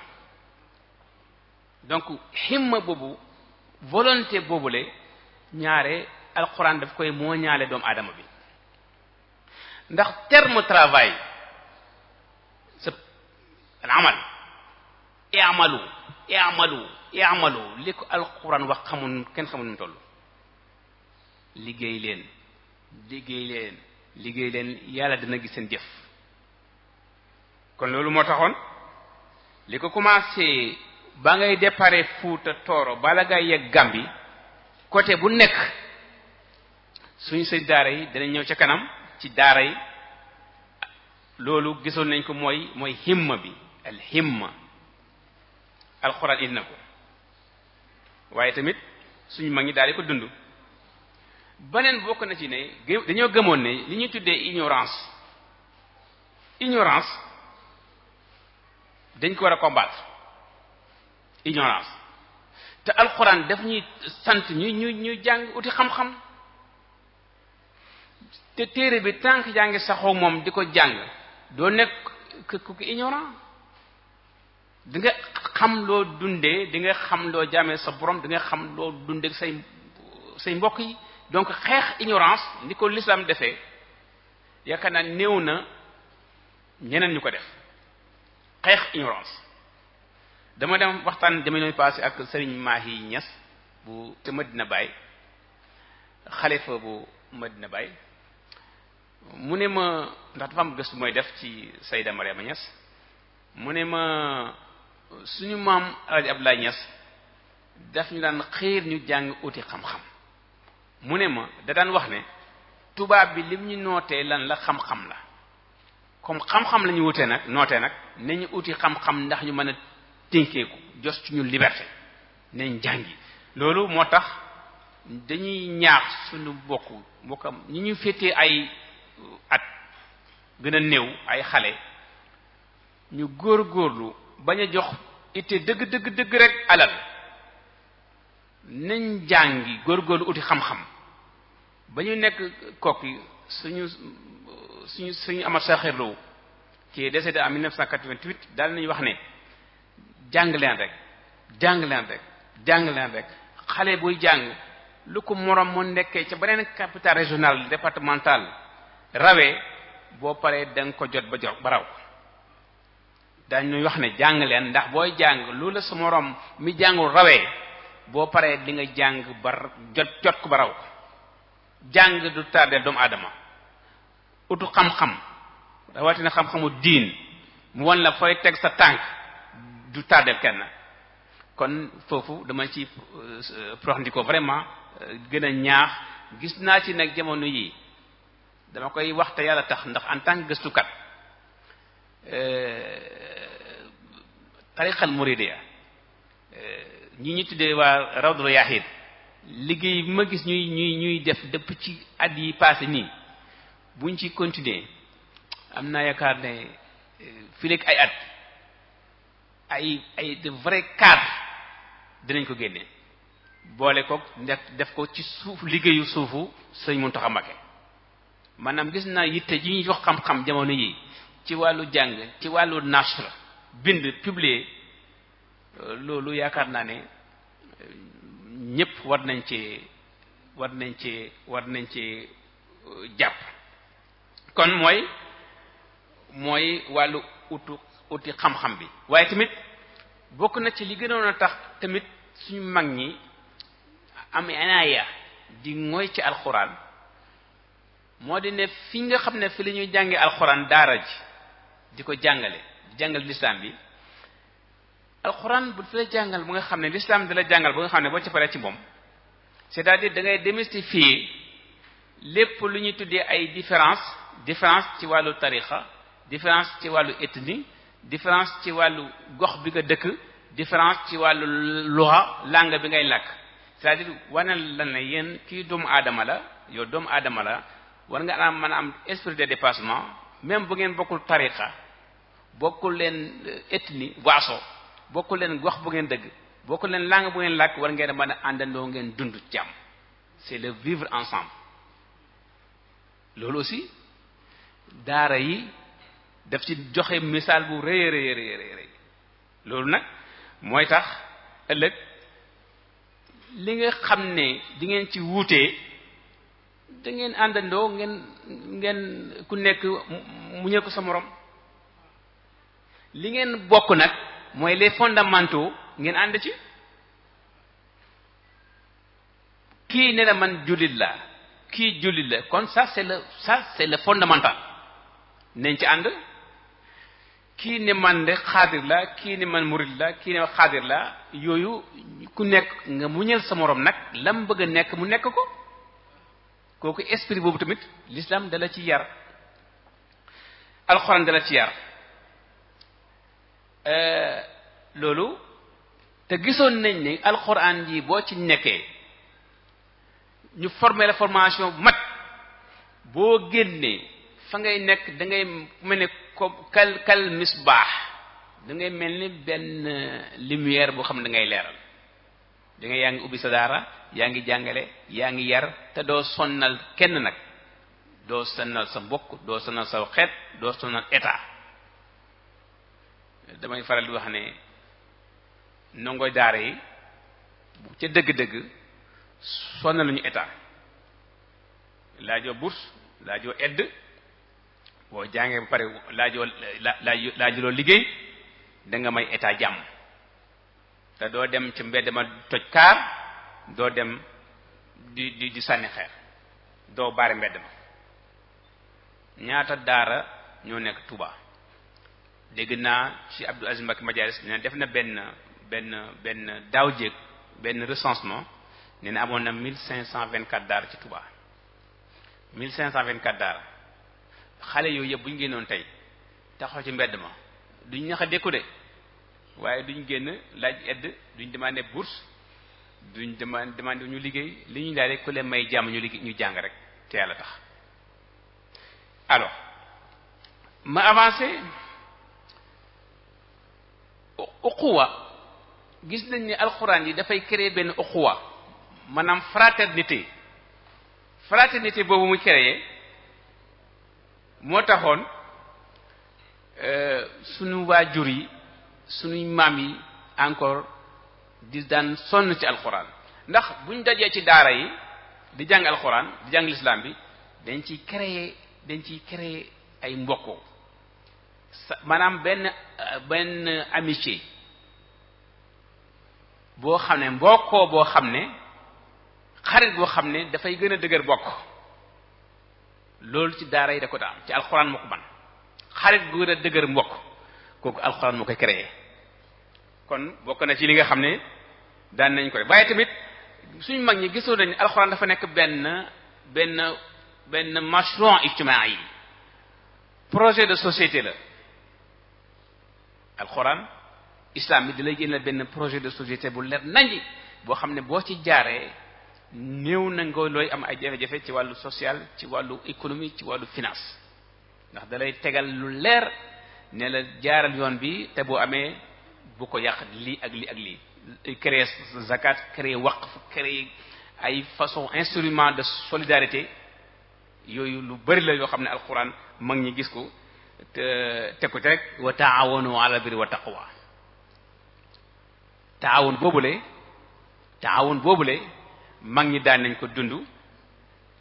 donc himma boobu volonté boobule ñaare alxuraan daf koy moo ñaale doomu aadama bi ndax terme travail c'est al-amal i'malu li ko alxuraan wax kenn xamul nu mu toll liggéey leen yàlla dina gis seen jëf kon loolu moo taxoon li ko commencé ba ngay déparé Fuuta Tooro bala ngay yegg Gambi côté bu nekk suñu sëñ daara yi danañ ñëw ca kanam ci daara yi loolu gisoon nañ ko mooy himma bi al himma alxuraan indi na ko waaye tamit suñu mag ñi daal di ko dund beneen bokk na ci ne dañoo gëmoon ne li ñuy tuddee ignorance dañ ko war a combattre ignorance te alxuraan daf ñuy sant ñuy jàng uti xam-xam te téere bi tànk yaa ngi saxoo moom di ko jàng doo nekk ku ignorant di nga xam loo dundee di nga xam loo jaamee sa borom di nga xam loo dundee say mbokk yi donc xeex ignorance ni ko l'islam defee yaakaar naa néew na ñeneen ñu ko def xeex ignorance dama dem waxtaan jamono passé ak Serigne Mahi Niass bu te Medina Baye xalifa bu Medina Baye mu ne ma ndax dafa am gëstu mooy def ci Sayda Mariama Niass mu ne ma suñu maam Alaaji Abdoulaye Niass daf ñu daan xiir ñu jàng uti xam-xam mu ne ma da daan wax ne tubaab bi lim ñu nootee lan la xam-xam la comme xam-xam la ñu wutee nag nootee nag nañu uti xam-xam ndax ñu mën a tinkeeku jos ci ñu liberté nañ jàngi loolu moo tax dañuy ñaax suñu bokkam ñi ñu féetee ay at gën a néew ay xale ñu góorgóorlu bañ a jox itte dëgg rek alal nañ jàngi góorgóorlu uti xam-xam ba ñu nekk kokki suñu ama saxirloo qui est décédé en 1988 daal nañu wax ne jàng leen rek xale buy jàng lu ko morom moo nekkee ca beneen capital régional départemental rawee boo paree da nga ko jot ba raw dañuy wax ne jàng leen ndax booy jàng lu la sa morom mi jàngul rawee boo paree di nga jàng ba jot ko ba raw jàng du tardeel doomu aadama utu xam-xam rawatina xam-xamu diin mu won la fooy teg sa tànk du tardeel kenn kon foofu dama ci proxndiko vraiment gën a ñaax gis naa ci nag jamono yi dama koy wax te yàlla tax ndax en tant que gëstukat tariqal muridiya ñi ñu tuddee waa rawdul yahid liggéey bi ma gis ñuy def dëpp ci at yi passé nii buñ ci continuer am naa yaakaar ne fii léegi ay at ay de vrai cadre dinañ ko génne boole ko def ko ci suuf liggéeyu suufu Sëriñ Muntaxa Mbakke maanaam gis naa yitte ji ñu jox xam-xam jamono yi ci wàllu jàng ci wàllu nashr bind publier loolu yaakaar naa ne ñépp war nañ ci jàpp kon mooy wàllu uti xam-xam bi waaye tamit bokk na ci li gënoon a tax tamit suñu mag ñi am inaaya di mooy ci alxuraan moo di ne fi nga xam ne fi la ñuy jànge alxuraan daara ji di ko jàngale di jàngal lislaam bi alxuraan bu fi la jàngal bu nga xam ne lislaam di la jàngal bu nga xam ne boo ci paree ci moom c'est-à-dire da ngay démystifier lépp lu ñuy tuddee ay différence ci wàllu tarixa différence ci wàllu ethnie différence ci wàllu gox bi nga dëkk différence ci wàllu lugha langue bi ngay làkk c'est-à-dire wanal la ne yéen kii doomu aadama la yow doomu aadama la war nga am mën a am esprit de dépassement même bu ngeen bokkul tariqa bokkul leen ethnie waaso bokkul leen gox bu ngeen dëgg bokkul leen langue bu ngeen làkk war ngeen mën a àndandoo ngeen dund jàmm c'est le vivre ensemble loolu aussi daara yi daf ci joxe misaal bu rëy loolu nag mooy tax ëllëg li nga xam ne di ngeen ci wuutee da ngeen àndandoo ngeen ku nekk mu ñëw ko sa morom li ngeen bokk nag mooy les fondamentaux ngeen ànd ci kii ne la man jullit la kii jullit la kon ça c'est le fondamental nañ ci ànd kii ne man de xaadir la kii ne man murid la kii ne xaadir la yooyu ku nekk nga muñal sa morom nag lam bëgg a nekk mu nekk ko kooku esprit boobu tamit l'islam dala ci yar alxuraan dala ci yar loolu te gisoon nañ ne alxuraan ji boo ci nekkee ñu former la formation bu mat boo génnee fa ngay nekk da ngay mel ne comme kal misbaax da ngay mel ni benn lumière boo xam ne da ngay leeral da ngay yaa ngi ubbi sa daara yaa ngi jàngale yaa ngi yar te doo sonnal kenn nag doo sonnal sa mbokk doo sonnal sa xeet doo sonnal état damay faral di wax ne ndongoy daara yi ca dëgg-dëgg sonnaluñu état laajoo bourse laajoo aide boo jàngee ba pare laajuloo liggéey da nga may état jàmm te doo dem ci mbedd ma toj kaar doo dem di sànni xeer doo baare mbedd ma ñaata daara ñoo nekk Touba dégg naa ci Abdou Aziz Mbacké Majalis ne def na benn daaw jéeg benn recensement nee na amoon na 1524 daara ci Touba 1524 daara xale yooyu yëpp bu ñu génnoon tey taxaw ci mbedd ma duñ ñax a dékku de waaye duñ génn laaj aide duñ demandé bourse duñ demandé ñu liggéey li ñu daal rek ku leen may jàmm ñu liggéey ñu jàng rek te yàlla tax. alors ma avancé uquwa gis nañ ne alxuraan yi dafay créer benn uquwa maanaam fraternité boobu mu créer moo taxoon sunu waajur yi sunuy maam yi encore di daan sonn ci alxuraan ndax buñ dajee ci daara yi di jàng alxuraan di jàng l'islam bi dañ ciy créer ay mbokkoo maanaam benn amitié boo xam ne mbokkoo boo xam ne xarit boo xam ne dafay gën a dëgër bokk loolu ci daara yi da ko am ci alxuraan moo ko ban xarit bu gën a dëgër mbokk kooku alxuraan moo koy créé kon bokk na ci li nga xam ne daan nañ ko def waaye tamit suñu mag ñi gisoo nañ alxuraan dafa nekk benn mashru' ijtima'i yi projet de société la alxuraan islam bi di lay génneel benn projet de société bu leer nañi boo xam ne boo ci jaaree néew na nga looy am ay jafe-jafe ci wàllu social ci wàllu économie ci wàllu finance ndax da lay tegal lu leer ne la jaaral yoon bi te boo amee bu ko yàq lii ak lii ak lii créer zakat créer waqf créer ay façon instrument de solidarité yooyu lu bari la yoo xam ne alquran mag ñi gis ko te teg ko ci rek wa taawanu ala birri wa taqwa taawun boobule mag ñi daan nañ ko dund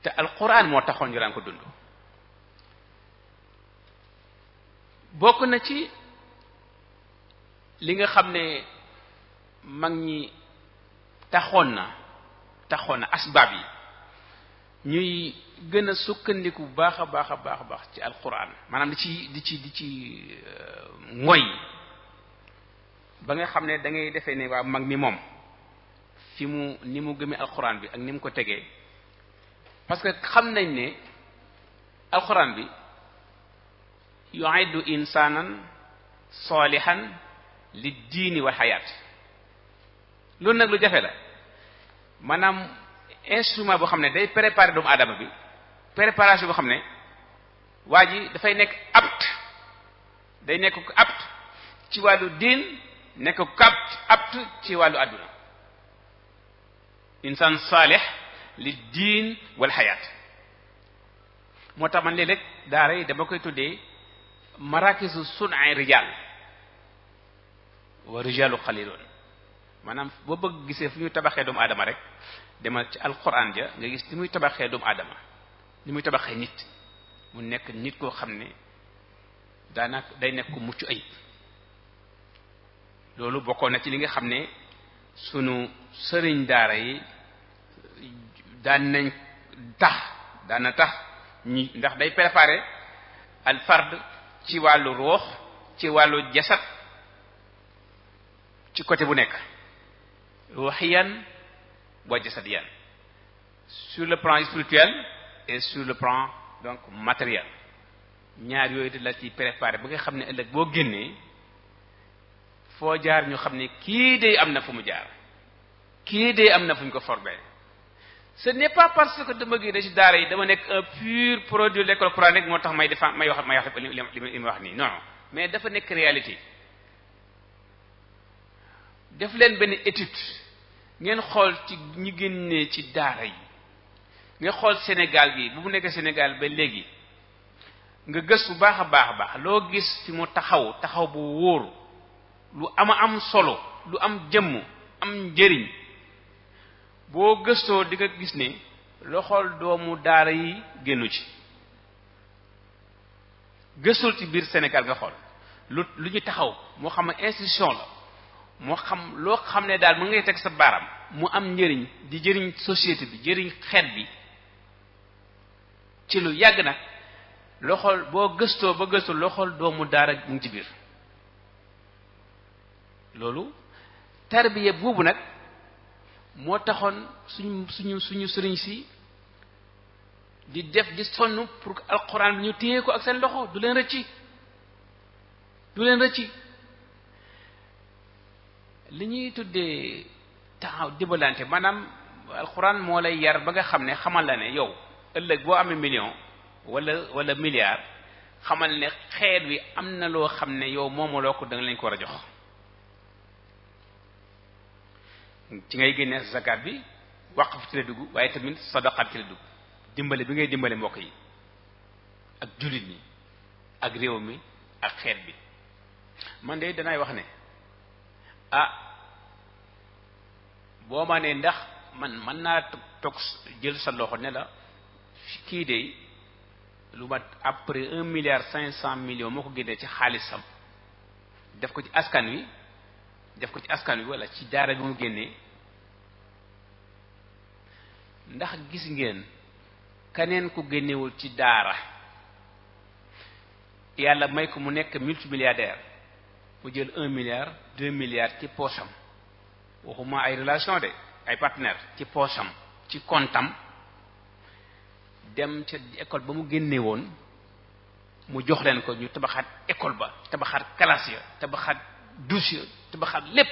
te alquran moo taxoon ñu daan ko dund bokk na ci li nga xam ne mag ñi taxoon na asbaab yi ñuy gën a sukkandiku baax a baax ci alquran maanaam di ci ngoy ba nga xam ne da ngay defee ne waa mag mi moom ni mu gëmee alquran bi ak ni mu ko tegee parce que xam nañ ne alquran bi yu'iddu insanan salihan li diini wal xayaat loolu nag lu jafe la maanaam instrument boo xam ne day préparer doomu aadama bi préparation boo xam ne waa ji dafay nekk apte day nekk ko apte ci wàllu diin nekk ko apte ci wàllu àdduna insan salih li diin wal xayaat moo tax man léeg-léeg daara yi dama koy tuddee marakisu sun'i rijal wa rijalu xaliloon maanaam boo bëgg gisee fu ñu tabaxee doomu aadama rek demal ci alquran ja nga gis ni muy tabaxee doomu aadama ni muy tabaxee nit mu nekk nit koo xam ne daanaka day nekk ku mucc ayib loolu bokkoon na ci li nga xam ne sunu sëriñ daara yi daana tax ñi ndax day préparer al fard ci wàllu ruux ci wàllu jasad ci côté bu nekk ruhiyan wa jasadiyan sur le plan spirituel et sur le plan donc matériel ñaar yooyu de la ci préparer ba nga xam ne ëllëg boo génnee foo jaar ñu xam ne kii de am na fu mu jaar kii de am na fu ñu ko formé ce n'est pas parce que dama génne ci daara yi dama nekk un pur produit de l'école coranique moo tax may wax li ma wax nii non mais dafa nekk réalité def leen benn étude ngeen xool ci ñi génnee ci daara yi nga xool Sénégal gi bu mu nekk Sénégal ba léegi nga gës bu baax a baax loo gis fi mu taxaw bu wóor lu am solo lu am jëmm am njëriñ boo gëstoo di nga gis ne loo xool doomu daara yi génnu ci gëstul ci biir Sénégal nga xool lu ñu taxaw moo xam ne institution la moo xam loo xam ne daal mu ngay teg sa baaraam mu am njëriñ di jëriñ société bi jëriñ xeet bi ci lu yàgg nag loo xool boo gëstoo ba gëstu loo xool doomu daara mu ngi ci biir loolu tarbiya boobu nag moo taxoon suñu sëriñ si di def di sonn pour que alxuraan bi ñu téye ko ak seen loxo du leen rëcci li ñuy tuddee taxaw dimbalante maanaam alxuraan moo lay yar ba nga xam ne xamal la ne yow ëllëg boo amee million wala milliard xamal ne xeet wi am na loo xam ne yow moomaloo ko da nga leen ko war a jox ci ngay génne zakat bi waqf ci la dugg waaye tamit sadaqat ci la dugg dimbale bi ngay dimbale mbokk yi ak jullit ñi ak réew mi ak xeet bi man de danaay wax ne boo ma ne ndax man naa toog jël sa loxo ne la kii de lu mat après 1,5 milliard moo ko génnee ci xaalisam def ko ci askan wi wala ci daara bi mu génnee ndax gis ngeen keneen ku génnewul ci daara yàlla may ko mu nekk multimilliardaire mu jël 1 milliard 2 milliards ci poosam waxuma ay relation de ay partenaire ci poosam ci kontam dem ca école ba mu génne woon mu jox leen ko ñu tabaxaat école ba tabaxaat classe ya tabaxaat douche ya tabaxaat lépp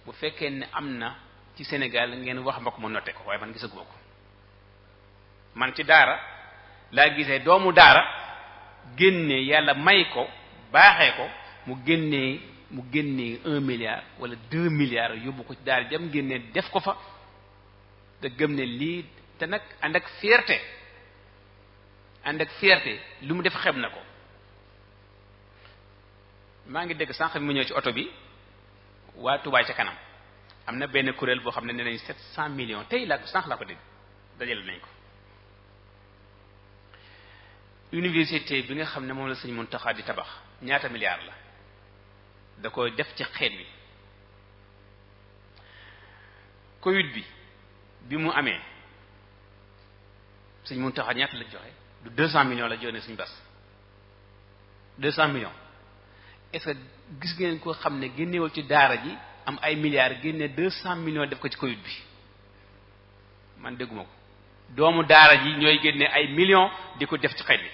bu fekkee ne am na ci Sénégal ngeen wax ma ko ma noté ko waaye man gisaguma ko man ci daara laa gisee doomu daara génne yàlla may ko baaxee ko mu génnee 1 milliard wala 2 milliards yóbbu ko ci daara dem génnee def ko fa te gëm ne lii te nag ànd ak fierté lu mu def xeb na ko maa ngi dégg sànq mu ñëw ci oto bi waa Touba ca kanam am na benn kuréel boo xam ne nee nañ 700 millions tey sànq laa ko dégg dajale nañ ko université bi nga xam ne moom la Sëñ Muntaxa di tabax ñaata milliards la da ko def ci xeet wi Covid bi mu amee Sëñ Muntaxa ñaata la joxe du 200 millions la joxe Sëñ Bass 200 millions est-ce que gis ngeen ko xam ne génnewul ci daara ji am ay milliards génne 200 millions def ko ci Covid bi man dégguma ko doomu daara ji ñooy génne ay millions di ko def ci xeet bi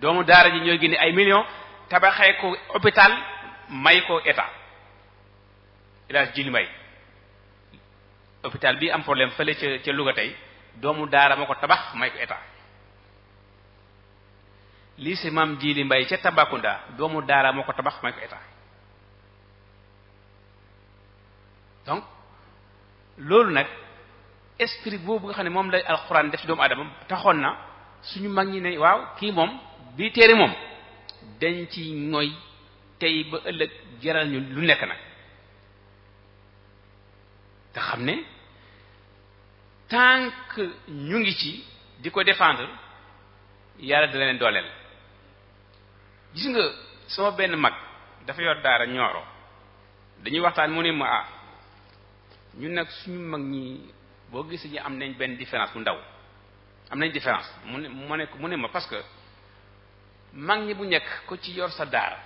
doomu daara ji ñooy génne ay millions tabaxee ko hôpital may ko état El Hadj Djili Mbaye hôpital bi am problème fële ca Louga tey doomu daara moo ko tabax may ko état lycée Mame Djili Mbaye ca Tambacounda doomu daara moo ko tabax may ko état donc loolu nag esprit boobu nga xam ne moom la alxuraan def ci doomu aadama taxoon na suñu mag ñi ne waaw kii moom bii téere moom dañ ci ngoy tey ba ëllëg jaral ñu lu nekk nag te xam ne tant que ñu ngi ci di ko défendre yàlla dina leen dooleel. gis nga sama benn mag dafa yor daara Ñooro dañuy waxtaan mu ne ma ñun nag suñu mag ñi boo gisee ñu am nañ benn différence bu ndaw am nañ différence mu ne ma parce que mag ñi bu njëkk ko ci yor sa daara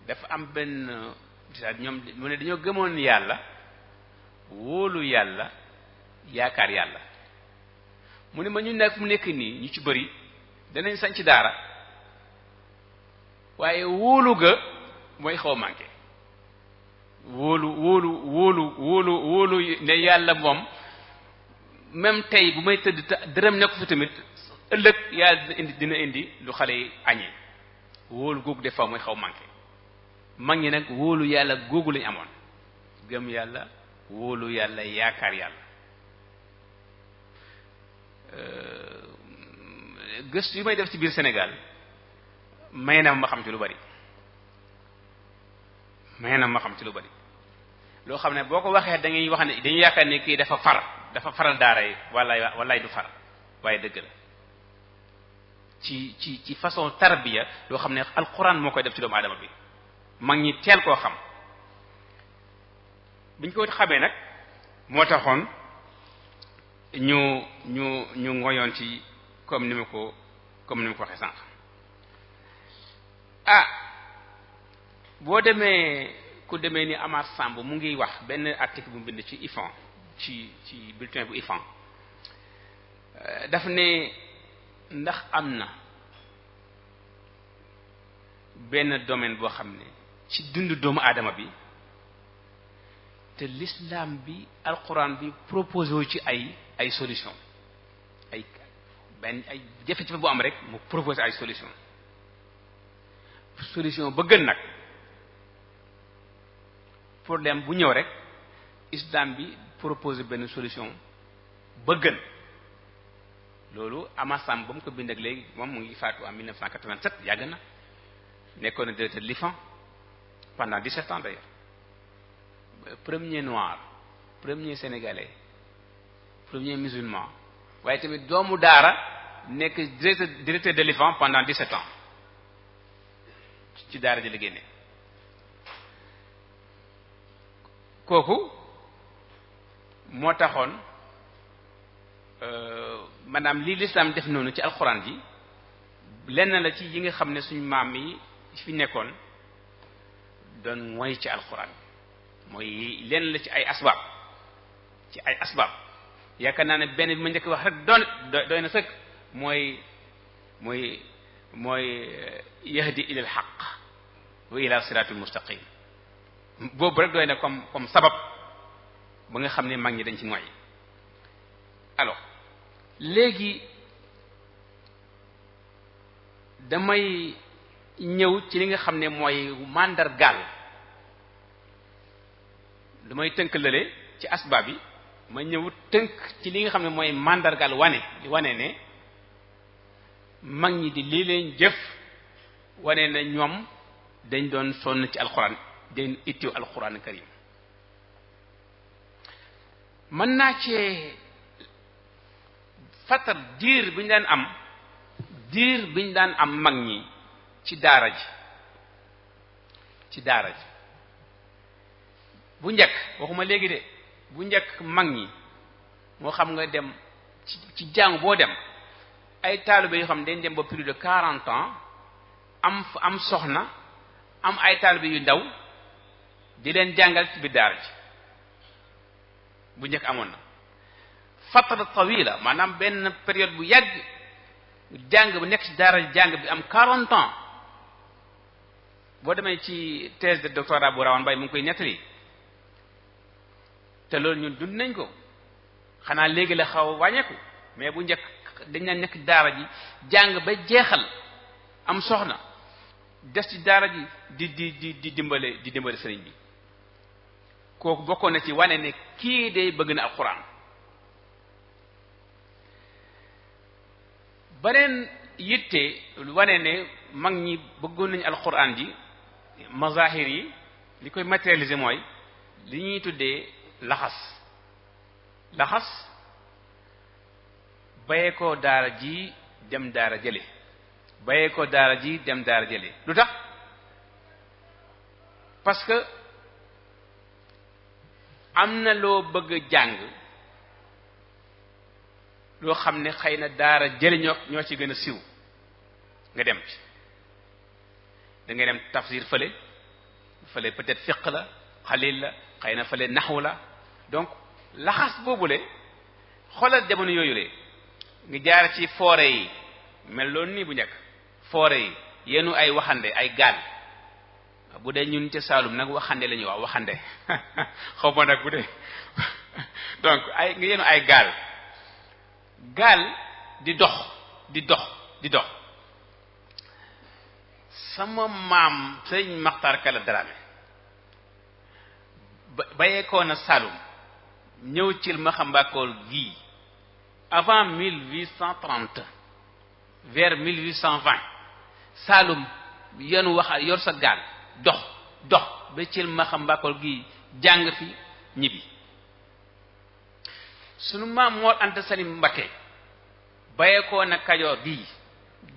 dafa am benn ñoom mu ne dañoo gëmoon yàlla wóolu yàlla yaakaar yàlla mu ne ma ñu nekk mu nekk nii ñu ci bëri danañ sañ ci daara waaye wóolu ga mooy xaw a manqué wóolu ne yàlla moom même tey bu may tëdd dërëm nekk fi tamit ëllëg yàlla dina indi lu xale yi añee wóolu googu des fois mooy xaw manqué mag ñi nag wóolu yàlla googu lañu amoon gëm yàlla wóolu yàlla yaakaar yàlla gëstu yu may def ci biir Sénégal may na ma xam ci lu bari loo xam ne boo ko waxee da ngay wax ne dañuy yaakaar ne kii dafa faral daara yi wallaay du far waaye dëgg la ci façon tarbiya loo xam ne alquran moo koy def ci doomu aadama bi mag ñi teel koo xam biñ ko xamee nag moo taxoon ñu ngoyoon ci comme ni ma ko waxee sànq boo demee ku demee ni Amar Samb mu ngi wax benn article bu mu bind ci IFAN ci bulletin bu IFAN daf ne ndax am na benn domaine boo xam ne ci dundu doomu aadama bi te l'islam bi alquran bi proposé wu ci ay solution ay jafe-jafe bu am rek mu proposé ay solution ba gën nag problème bu ñëw rek islam bi proposé benn solution ba gën loolu amasam ba mu ko bind ak léegi moom mu ngi faatu en 1987 yàgg na nekkoon na directeur de l'IFAN pendant 17 ans d'ailleurs premier noir premier sénégalais premier musulman waaye tamit doomu daara nekk directeur de l'IFAN pendant 17 ans ci daara ji la génne kooku moo taxoon maanaam lii l'islam def noonu ci alxuraan ji lenn la ci yi nga xam ne suñu maam yi fi nekkoon doon mooy ci alxuraan mooy lenn la ci ay asbaab yaakaar naa ne benn bi ma njëkk wax rek doy na sëkk mooy yahdi ila al haqq wa ila siratul mustaqim boobu rek doy na comme sabab ba nga xam ne mag ñi dañ ci moy alors léegi damay ñëw ci li nga xam ne mooy màndargaal damay tënk lële ci asbaab yi ma ñëw tënk ci li nga xam ne mooy màndargaal wane ne mag ñi di lii leen jëf wane na ñoom dañ doon sonn ci alxuraan dañ ittiw alxuraan karim mën naa cee fatar diir bi ñu daan am mag ñi ci daara ji bu njëkk waxuma léegi de bu njëkk mag ñi moo xam nga dem ci jàng boo dem ay taalibe yoo xam ne dañ dem ba plus de 40 ans am soxna am ay taalibe yu ndaw di leen jàngal ci biir daara ji bu njëkk amoon na fatra tawila maanaam benn période bu yàgg jàng bu nekk ci daara ji jàng bi am 40 ans boo demee ci thèse de doctorat bu Rawane Mbaye mu ngi koy nettali te loolu ñun dund nañ ko xanaa léegi la xaw a wàññeeku mais bu njëkk dañ na nekk daara ji jàng ba jeexal am soxna des ci daara ji di dimbale sëriñ bi kooku bokkoon na ci wane ne kii de bëgg na alxuraan. beneen yitte wane ne mag ñi bëggoon nañu alxuraan ji mazahir yi li koy matérialiser mooy li ñuy tuddee laxas bayee ko daara ji dem daara jële bayee ko daara ji dem daara jële lu tax parce que am na loo bëgg jàng loo xam ne xëy na daara jële ñoo ci gën a siiw nga dem ci da ngay dem tafsir fële peut-être fiqh la xalil la xëy na fële naxwu la donc laxas boobule xoolal jamono yooyu le nga jaar ci foore yi mel loolu nii bu njëkk foore yi yenu ay waxande ay gaal bu dee ñun ca Saalum nag waxande la ñuy wax waxande xaw ma nag bu dee donc nga yenu ay gaal di dox sama maam sëñ Maxtaar Kala Dramé bayeekoo na Saalum ñëw ci Maxambakool gii avant 1830 vers 1820 Saalum yenu yor sa gaal dox ba ci Maxambakool gii jàng fi ñibbi sunu maam Mor Anta Sali Mbakke bayeekoo na Kajoor bii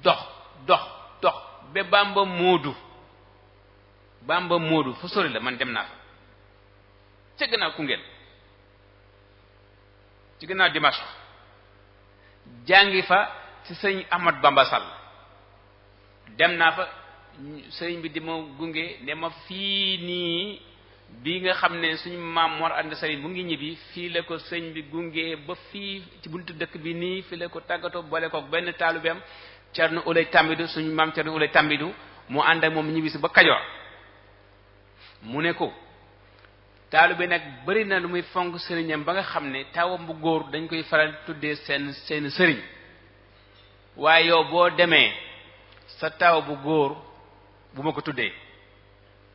dox ba Bamba Moodu fa sori la man dem naa fa ca gannaaw Koungheul ci gannaaw Dimash jàngi fa ci sëñ Ahmad Bamba Sall dem naa fa sëñ bi di ma gunge ne ma fii nii bi nga xam ne suñu maam Mor Anta Sali mu ngi ñibbi fii la ko sëñ bi gunge ba fii ci buntu dëkk bi nii fii la ko tàggatoo boole ko benn taalubeem Cerno Ulay Tambidu suñu maam Cerno Ulay Tambidu mu ànd ak moom ñibbi si ba Kajoor mu ne ko taalube nag bari na lu muy fonk sëriñam ba nga xam ne taawam bu góor dañ koy faral tuddee seen sëriñ waaye yow boo demee sa taaw bu góor bu ma ko tuddee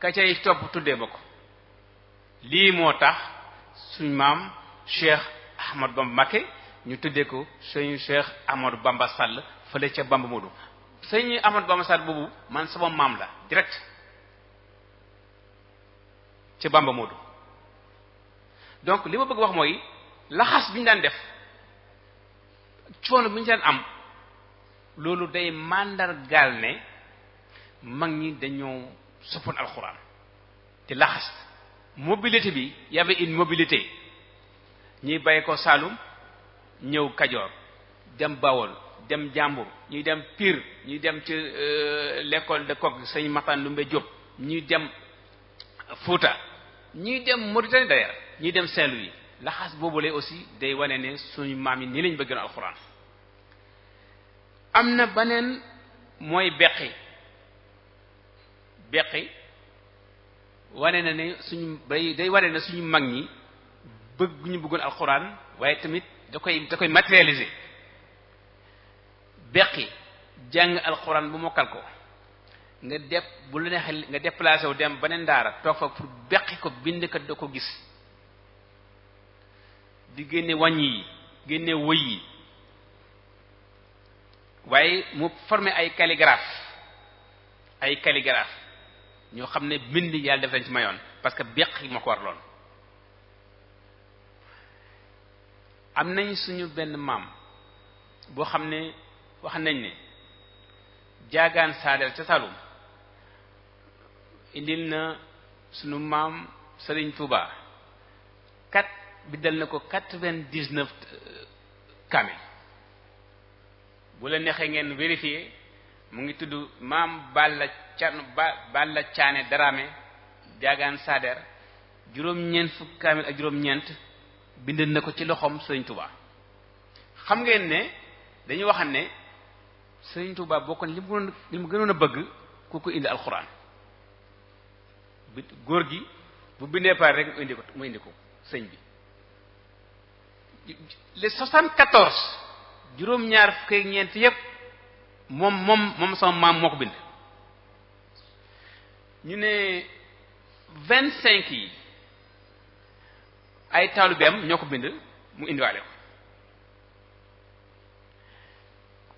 ka cay topp tuddee ma ko lii moo tax suñ maam Cheikh Ahmad Bamba Mbacké ñu tuddee ko suñu Cheikh Ahmadou Bamba Sall fële ca Bamba Modou sëñ Ahmadou Bamba Sall boobu man sama maam la direct ca Bamba Modou donc li ma bëgg wax mooy laxas bi ñu daan def coono bi ñu daan am loolu day màndargaal ne mag ñi dañoo soppoon alxuraan te laxas mobilité bi y avait une mobilité ñuy bàyyi ko Saalum ñëw Kajoor dem Bawol dem Jàmbur ñuy dem Pire ñuy dem ci l'école de Coq sëñ Maxtaan Lumbe Diop ñuy dem Fouta ñuy dem Mauritanie d'ailleurs ñuy dem Saint-Louis laxas boobule aussi day wane ne suñu maam yi nii lañ bëggoon alxuraan am na beneen mooy beqi wane na ne day wane ne suñu mag ñi bëgg ñu bëggoon alxuraan waaye tamit da koy matérialiser beqi jàng alxuraan bu mokkal ko nga bu la neexee nga déplacé wu dem beneen daara toog fa pour beqi ko bind kat da ko gis di génne wàññi yi génne wëy yi waaye mu formé ay calligraphe ñoo xam ne bind yàlla def lañ ci mayoon parce que beqi moo ko war loon am nañ suñu benn maam boo xam ne wax nañ ne jaagaan saadel ca Saloum indil na suñu maam Serigne Touba biddal na ko 99 kamil bu la neexee ngeen vérifier mu ngi tudd maam Balla Caane Dramé jaagaan Sader juróom-ñeent fukk kamil ak juróom-ñeent bind na ko ci loxoom Serigne Touba xam ngeen ne dañuy wax ne Serigne Touba bokkoon li mu gënoon a bëgg ku ko indi alxuraan góor gi bu bindee pare rek mu indi ko sëñ bi les 74 juróom-ñaar fukk ak ñeent yépp moom sama maam moo ko bind ñu ne 25 yi ay taalibeem ñoo ko bind mu indiwaale ko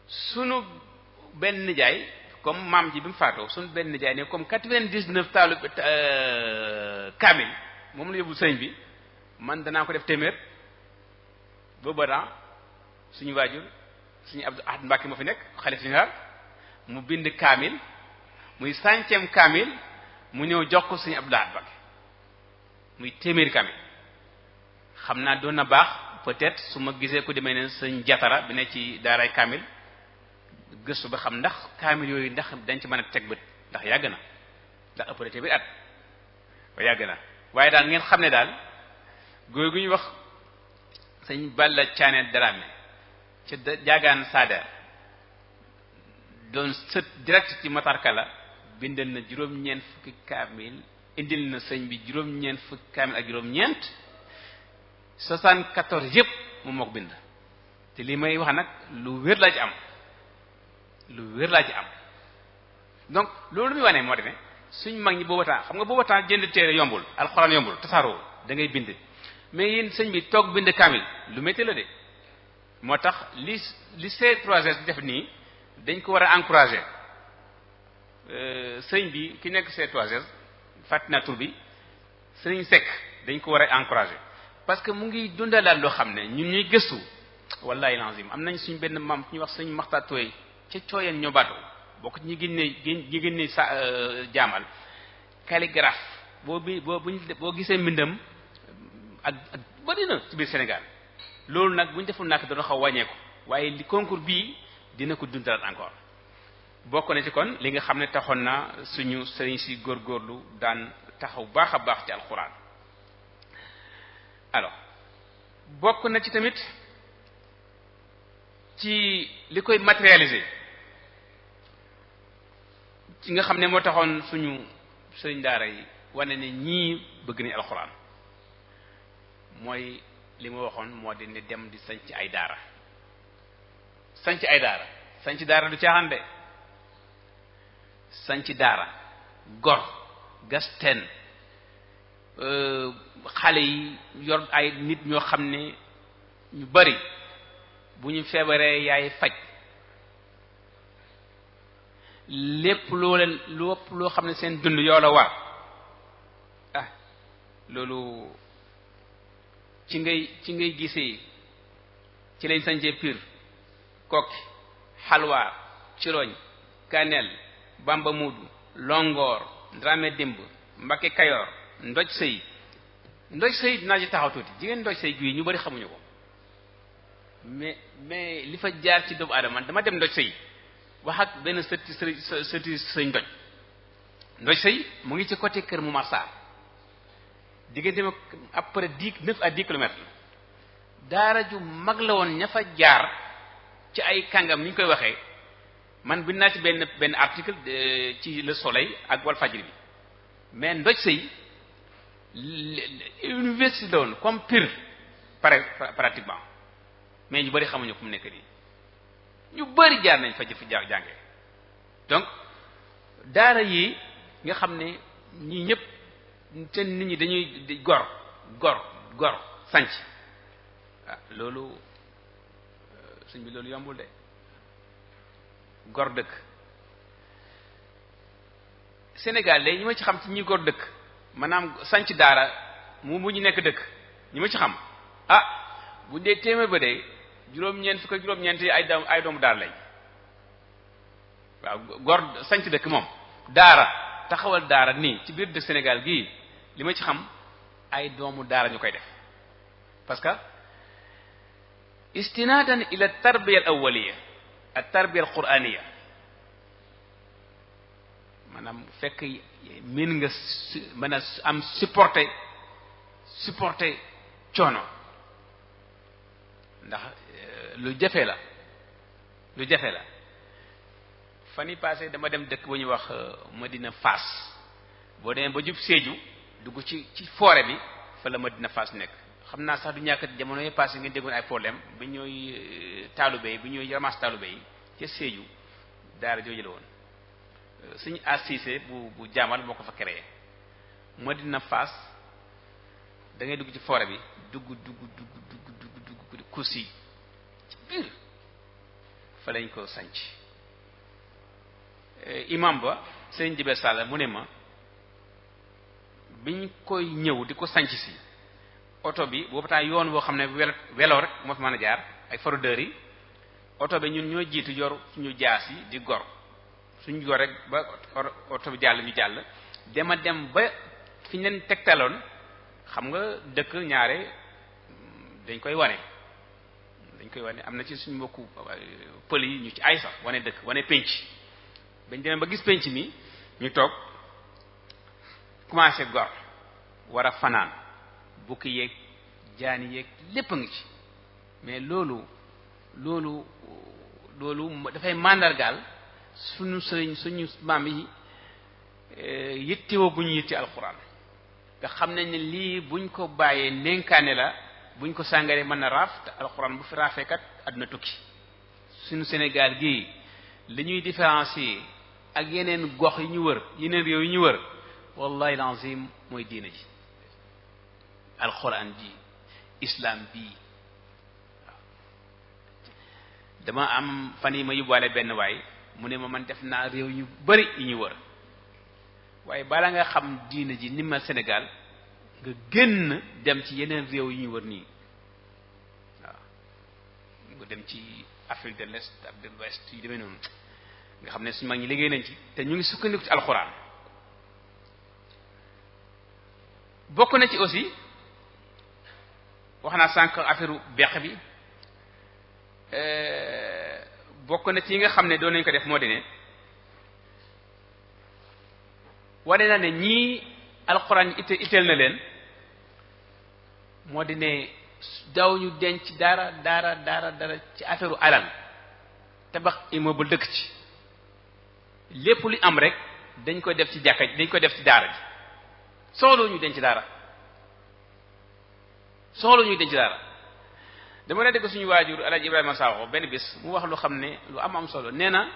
sunu benn nijaay comme maam ji bi mu faatoo sunu benn nijaay ne comme 99 taalib kaamil moom la yóbbul sëñ bi man danaa ko def téeméer booba daa suñu waajur suñu Abdou Ahad Mbacke moo fi nekk xalifa général mu bind kaamil muy 100e kaamil mu ñëw jox ko suñu Abdou Ahad Mbacke muy téeméeri kaamil xam naa doon na baax peut-être su ma gisee ku demee ne sëñ jatara bi ne ci daaray kaamil gëstu ba xam ndax kaamil yooyu ndax dañ ci mën a teg bët ndax yàgg na ndax ëpp na téeméeri at ba yàgg na waaye daal ngeen xam ne daal góor gu ñuy wax sëñ Balla Thiané Dramé ca jaagaan Sader doon sët direct ci Matarkala bindal na juróom-ñeent fukki kaamil indil na sëñ bi juróom-ñeent fukki kaamil ak juróom-ñeent 74 yëpp moom moo ko bind te li may wax nag lu wér laa ci am donc loolu muy wane moo demee suñ mag ñi booba temps xam nga booba temps jënd téere yombul alxuraan yombul tasaaroo da ngay bind mais yéen sëñ bi toog bind kaamil lu métti la de moo tax li C3S def nii dañ ko war a encourager sëñ bi ki nekk C3S fàttali naa tur bi sëñ Seck dañ ko war a encourager parce que mu ngi dundalaat loo xam ne ñun ñuy gëstu wallahi lazim am nañ suñ benn maam ñuy wax sëñ Maxtaar Tooy ca cooyeen ñoo baatoo bokk ñi génne sa jaamal calligraphe boo gisee mbindam ak bari na ci biir Sénégal loolu nag bu ñu deful nak dana xaw wàññeeku waaye li concours bii dina ko dundalaat encore bokk na ci kon li nga xam ne taxoon na suñu sëriñ si góorgóorlu daan taxaw baax a baax ci alxuraan alors bokk na ci tamit ci li koy matérialiser ci nga xam ne moo taxoon suñu sëriñ daara yi wane ne ñii bëgg nañ alxuraan mooy li ma waxoon moo di ne dem di sanc ay daara sanc daara du caaxaan de sanc daara gor gas teen xale yi yor ay nit ñoo xam ne ñu bari bu ñu feebaree yaay faj lépp loo xam ne seen dund yoo la war loolu ci ngay gisee ci lañ sañcee Pire Kokki Xalwaar Ciroñ Kanel Bamba Muudu Longoor Dramé Dimb Mbakke Kayoor Ndoj Sëy dinaa ci taxaw tuuti jigéen Ndoj Sëy gi ñu bari xamuñu ko mais li fa jaar ci doomu aadama dama dem Ndoj Sëy wax ak benn sëti sëñ Ndoj Sëy mu ngi ci côté kër Momar Sarr diggante ma après 9 à 10 kilomètres daara ju mag la woon ña fa jaar ci ay kàngam ni ñu koy waxee man bind naa ci benn article ci Le Soleil ak Walfadjri bi mais Ndoj Sëy université la woon comme Pire pratiquement mais ñu bari xamuñu fu mu nekk nii ñu bari jaar nañ fa jàngee donc daara yi nga xam ne ñii ñëpp seen nit ñi dañuy gor sanc loolu sëñ bi loolu yombul de gor dëkk Sénégal de ñi ma ci xam ci ñi gor dëkk maanaam sanc daara mu ñu nekk dëkk ñi ma ci xam bu dee téeméer ba de juróom-ñeent fukk ak juróom-ñeent yi ay doomu daara lañ waaw gor sanc dëkk moom daara taxawal daara nii ci biir de Sénégal gii li ma ci xam ay doomu daara ñu koy def parce que istinadan ila tarbiya al awwaliya at tarbiya al qur'aniya maanaam fekk min nga mën a am supporter coono ndax lu jafe la fan yi passé dama dem dëkk bu ñuy wax Medina Fass boo demee ba jub Sédhiou dugg ci forêt bi fa la Medina Fass nekk xam naa sax du ñàkk jamono yi passé ngeen déggoon ay problème bi ñooy taalube bi ñooy ramas taalube yi ca Sédhiou daara jooju la woon suñu assisé bu jaamal moo ko fa créé Madina Fass da ngay dugg ci forêt bi dugg kursi ci biir fa lañ ko sanc imam ba sëriñ Jibe Sall mu ne ma biñ koy ñëw di ko sanc si oto bi boobu temps yoon woo xam ne welo rek moo fi mën a jaar ay fraudeurs yi oto bi ñun ñoo jiitu yor suñu jaas yi di gor suñu gor rek ba oto bi jàll ñu jàll dema dem ba fi ñu leen tegtaloon xam nga dëkk ñaare dañ koy wane am na ci suñu mbokku pël yi ñu ci ay sax wane dëkk wane penc bañ demee ba gis penc mi ñu toog commencé gor war a fanaan bukki yeeg jaani yeeg lépp a ngi ci mais loolu dafay màndargaal suñu sëriñ suñu maam yi yittewoo bu ñu yitte alxuraan nga xam nañ ne lii buñ ko bàyyee ndénkaane la buñ ko sàngaree mën na raaf te alxuraan bu fi raafee kat àdduna tukki suñu Sénégal gii li ñuy différencier ak yeneen gox yi ñu wër yeneen réew yi ñu wër wallahi lazim mooy diina ji alxuraan bi islam bii waaw dama am fan yi ma yóbbaale benn waay mu ne ma man def naa réew yu bari yi ñu wër waaye bala nga xam diina ji ni ma Sénégal nga génn dem ci yeneen réew yi ñu wër nii waaw nga dem ci Afrique de l'Est ak de l'Ouest yi demee noonu nga xam ne suñu mag ñi liggéey nañ ci te ñu ngi sukkandiku ci alxuraan bokk na ci aussi wax naa sànq affaire beq bi bokk na ci yi nga xam ne doon nañ ko def moo di ne wane na ne ñii alxuraan itteel na leen moo di ne daw ñu denc dara ci affaire alal tabax immeuble dëkk ci lépp lu am rek dañ koy def ci jàkka dañ koy def ci daara ji soxla ñu denc dara dama la dégg suñu waajur Alaaji Ibrahima Sakho benn bis mu wax lu xam ne lu am solo nee na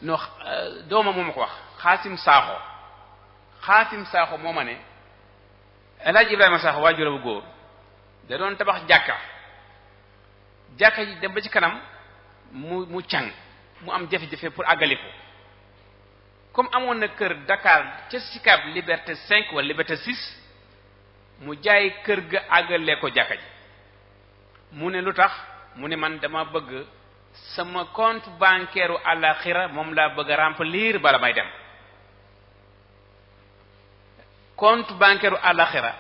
no dooma moo ma ko wax Xaasim Sakho moo ma ne Alaaji Ibrahima Sakho waajur bu góor da doon tabax jàkka ji dem ba ci kanam mu càng mu am jafe-jafe pour àggali ko comme amoon na kër Dakar ca Sicap Liberté 5 wala Liberté 6 mu jaay kër ga àggalee ko jàkka ji mu ne lu tax mu ne man dama bëgg sama compte bancaire àllaxira moom laa bëgg a remplir bala may dem compte bancaire àllaxira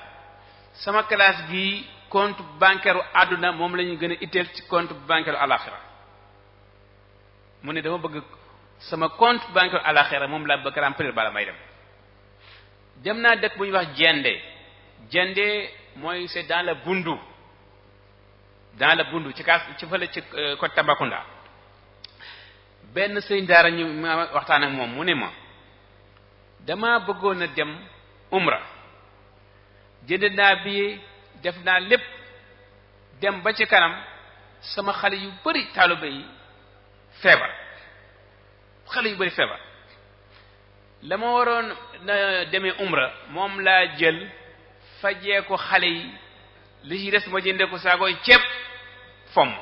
sama classe gi compte bancaire àdduna moom la ñu gën a itteel ci compte bancaire àllaxira mu ne dama bëgg sama compte bancaire àllaxira moom laa bëgg remplir bala may dem naa dëkk bu ñuy wax Jende mooy c'est dans le Bundu ci fële ci côté Tambacounda benn sëñ daara ñu ma waxtaan ak moom mu ne ma dama bëggoon a dem umra jënd naa bi def naa lépp dem ba ci kanam sama xale yu bari taalibe yi feebar la ma waroon na demee umra moom laa jël fajee ko xale yi li ci des ma jëndee ko saagooy ceeb fomm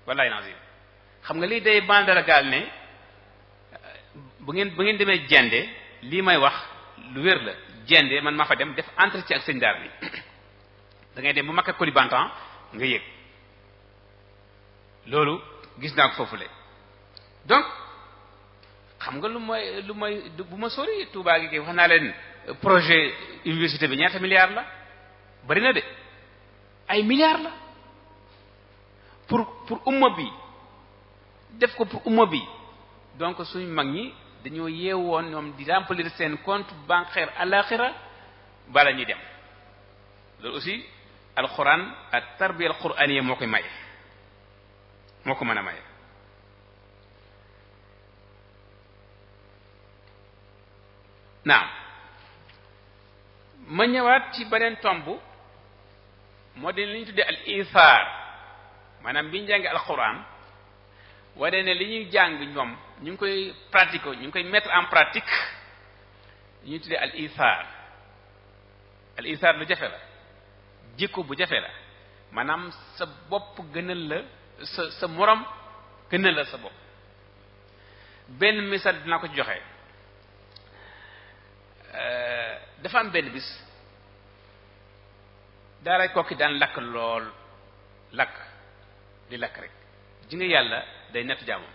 wallahi nazim xam nga lii day bandargaal ne bu ngeen demee Jende lii may wax lu wér la Jende man maa fa dem def entretien ak sëñ daar bi da ngay dem bu Makka Koulibantang nga yëg loolu gis naa ko foofule donc xam nga lu may bu ma sori Touba gi kay wax naa leen projet université bi ñaata milliards la bari na de ay milliards la pour umma bi def ko pour umma bi donc suñu mag ñi dañoo yeewoon ñoom di remplir seen compte bancaire alaxira bala ñuy dem loolu aussi alquran ak tarbiya alquraniya moo koy maye moo ko mën a maye naam ma ñëwaat ci beneen tomb moo di li ñu tuddee al isaar maanaam bi ñu jàngee alquran wane ne li ñuy jàng ñoom ñu ngi koy pratiquer ñu ngi koy mettre en pratique li ñuy tuddee al isaar lu jafe la jikko bu jafe la maanaam sa bopp gënal la sa morom gënal la sa bopp. benn misaal dinaa ko ci joxe dafa am benn bis daaray Kokki daan lakk lool di lakk rek ji nga yàlla day natt jaamam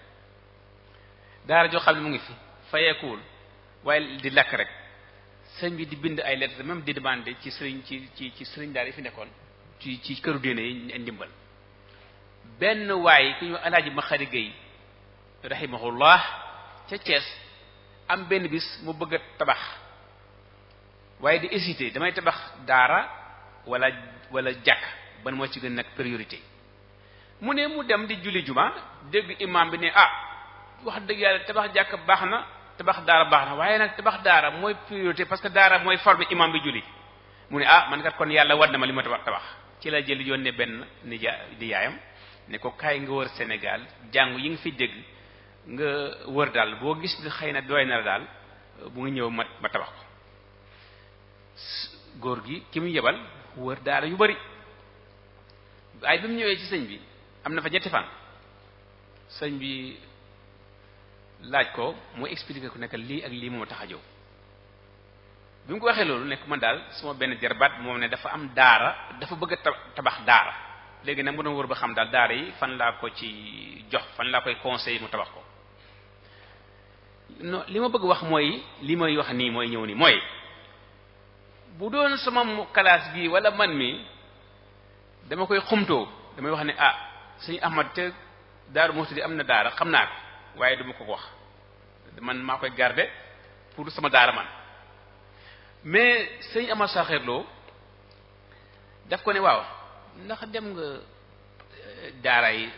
daara joo xam ne mu ngi fi fayeekuwul waaye di lakk rek sëñ bi di bind ay lettres même di demander ci sëriñ ci sëriñ daara yi fi nekkoon ci këru diine yi ndimbal. benn waay ku ñu alaaji ma xari Gueye rahimahullah ca Thiès am benn bis mu bëgg a tabax waaye di hésiter damay tabax daara wala jàkk ban moo ci gën nag priorité mu ne mu dem di julli juma dégg imam bi ne wax dëgg yàlla tabax jàkk baax na tabax daara baax na waaye nag tabax daara mooy priorité parce que daara mooy former imam bi julli mu ne man kat kon yàlla war na ma li ma tabax ci la jël yónnee benn di yaayam ne ko kaay nga wër Sénégal jàngu yi nga fi dégg nga wër daal boo gis ne xëy na doy na daal bu nga ñëw ma tabax ko góor gi ki mu yebal wër daara yu bari waaye bi mu ñëwee ci sëñ bi am na fa ñetti fan sëñ bi laaj ko mu expliquer ku nekk lii ak lii moo tax a jóg bi mu ko waxee loolu nekk man daal suma benn jarbaat moom ne dafa am daara dafa bëgg a tabax daara léegi nag mu doon wër ba xam daal daara yi fan laa ko ci jox fan laa koy conseiller mu tabax ko non li ma bëgg wax mooy li may wax nii mooy ñëw nii mooy bu doon sama classe gi wala man mi dama koy xumtoo damay wax ne Sëñ Ahmad te Daaru Muxti di am na daara xam naa ko waaye duma ko wax man maa koy garder pour sama daara man mais Sëñ Ahmad Saxir Lo daf ko ne waaw ndax dem nga daara yi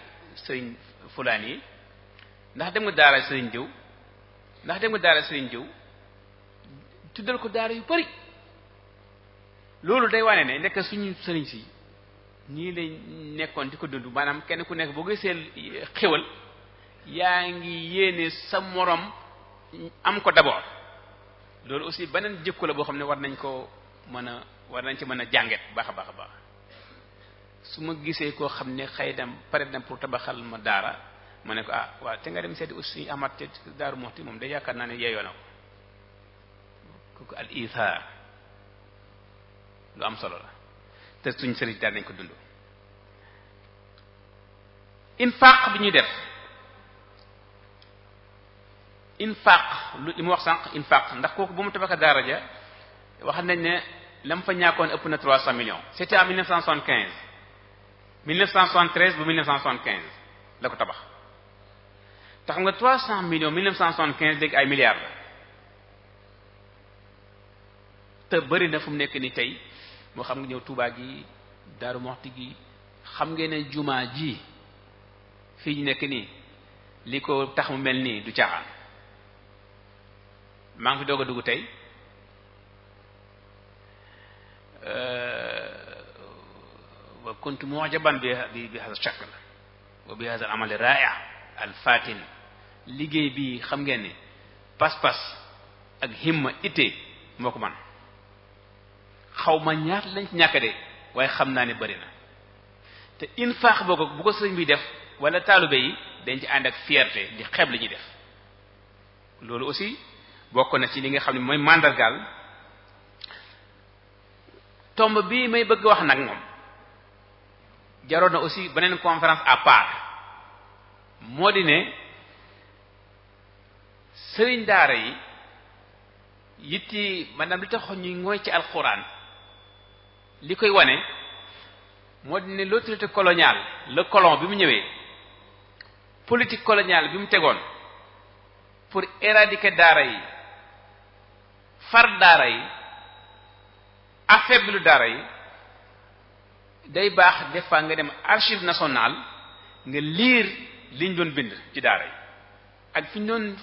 sëriñ fulaan yi ndax dem nga daara yi sëriñ diw ndax dem nga daara sëriñ diw tuddal ko daara yu bari loolu day wane ne nekk suñu sëriñ si ñii lañ nekkoon di ko dund maanaam kenn ku nekk boo gisee xéwal yaa ngi yéene sa morom am ko d'abord loolu aussi beneen jikko la boo xam ne war nañ ci mën a jànget baax a baax a baax su ma gisee koo xam ne xëy dem pare dem pour tabaxal ma daara ma ne ko waaw te nga dem seeti aussi amat te Daaru Muxti moom day yaakaar naa ne yeeyoo na ko kooku al isaar lu am solo la te suñ sëriñ daal nañ ko dund. infaq bi ñuy def infaq li mu wax sànq infaq ndax kooku bu mu tabaxa daara ja wax nañ ne lam fa ñàkkoon ëpp na 300 millions c'était en 1975 1973 ba 1975 la ko tabax tax nga 300 millions 1975 léegi ay milliards la te bëri na fu mu nekk ni tey moo xam nga ñëw Touba gi Daaru Muxti gi xam ngeen ne jumaa ji fii ñu nekk nii li ko tax mu mel nii du caaxaan maa ngi fi doog a dugg tey wa kuntu mu'jaban bi hadha shakl wa bi hadha al-amal ra'i' al-fatin liggéey bi xam ngeen ni pas-pas ak himma ite moo ko man xaw ma ñaat lañ ci ñàkk de waaye xam naa ne bari na te infaq boo ko bu ko sëñ bi def wala taalibe yi dañ ci ànd ak fierté di xeeb li ñuy def loolu aussi bokk na ci li nga xam ne mooy mandargaal tomb bii may bëgg wax nag moom jaroon na aussi beneen conférence à part moo di ne sëriñ daara yi yitti maanaam li tax ñuy ngooy ci alxuraan li koy wane moo di ne l'autorité coloniale le colon bi mu ñëwee politique coloniale bi mu tegoon pour éradiquer daara yi far daara yi affaiblir daara yi day baax des fois nga dem archive nationale nga lire liñ doon bind ci daara yi ak fi ñu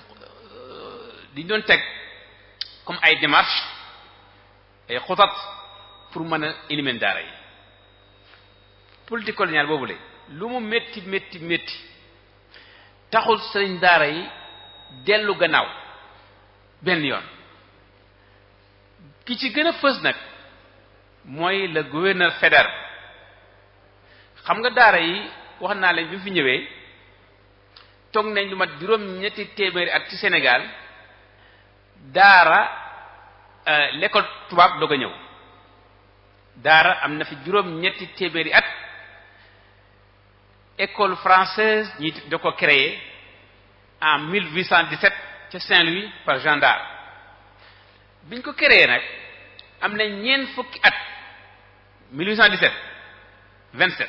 doon teg comme ay démarches ay xutat pour mën a éliminer daara yi politique coloniale boobu la lu mu métti métti métti taxul sëriñ daara yi dellu gannaaw benn yoon. ki ci gën a fës nag mooy le gouverneur fédéral xam nga daara yi wax naa leen bi fi ñëwee toog nañ lu mat juróom-ñetti téeméeri at ci Sénégal daara l'école tubaab doog a ñëw daara am na fi juróom-ñetti téeméeri at école française ñi da ko créé en 1817 ca Saint-Louis par Jean d'Arc biñ ko créé nag am na ñeent fukki at 1817 27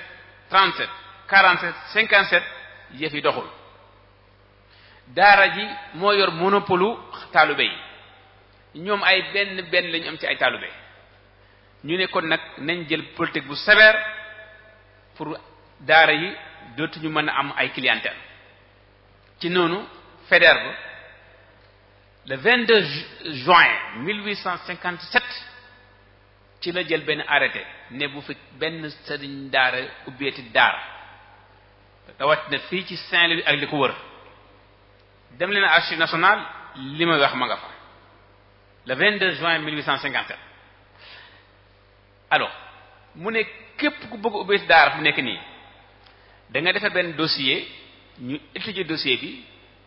37 47 57 yëf yi doxul daara ji moo yor monopole taalube yi ñoom ay benn lañu am ci ay taalube ñu ne kon nag nañ jël politique bu sévère pour daara yi dootuñu mën a am ay clientèle ci noonu Faidherbe le 22 juin 1857 ci la jël benn arrêté ne bu fi benn sëriñ daara ubbeeti daara rawatina fii ci Saint-Louis ak li ko wër dem leen Archives nationales li may wax ma nga fa le 22 juin 1857 alors mu ne képp ku bëgg ubbeeti daara fu nekk nii da nga defar benn dossier ñu étudier dossier bi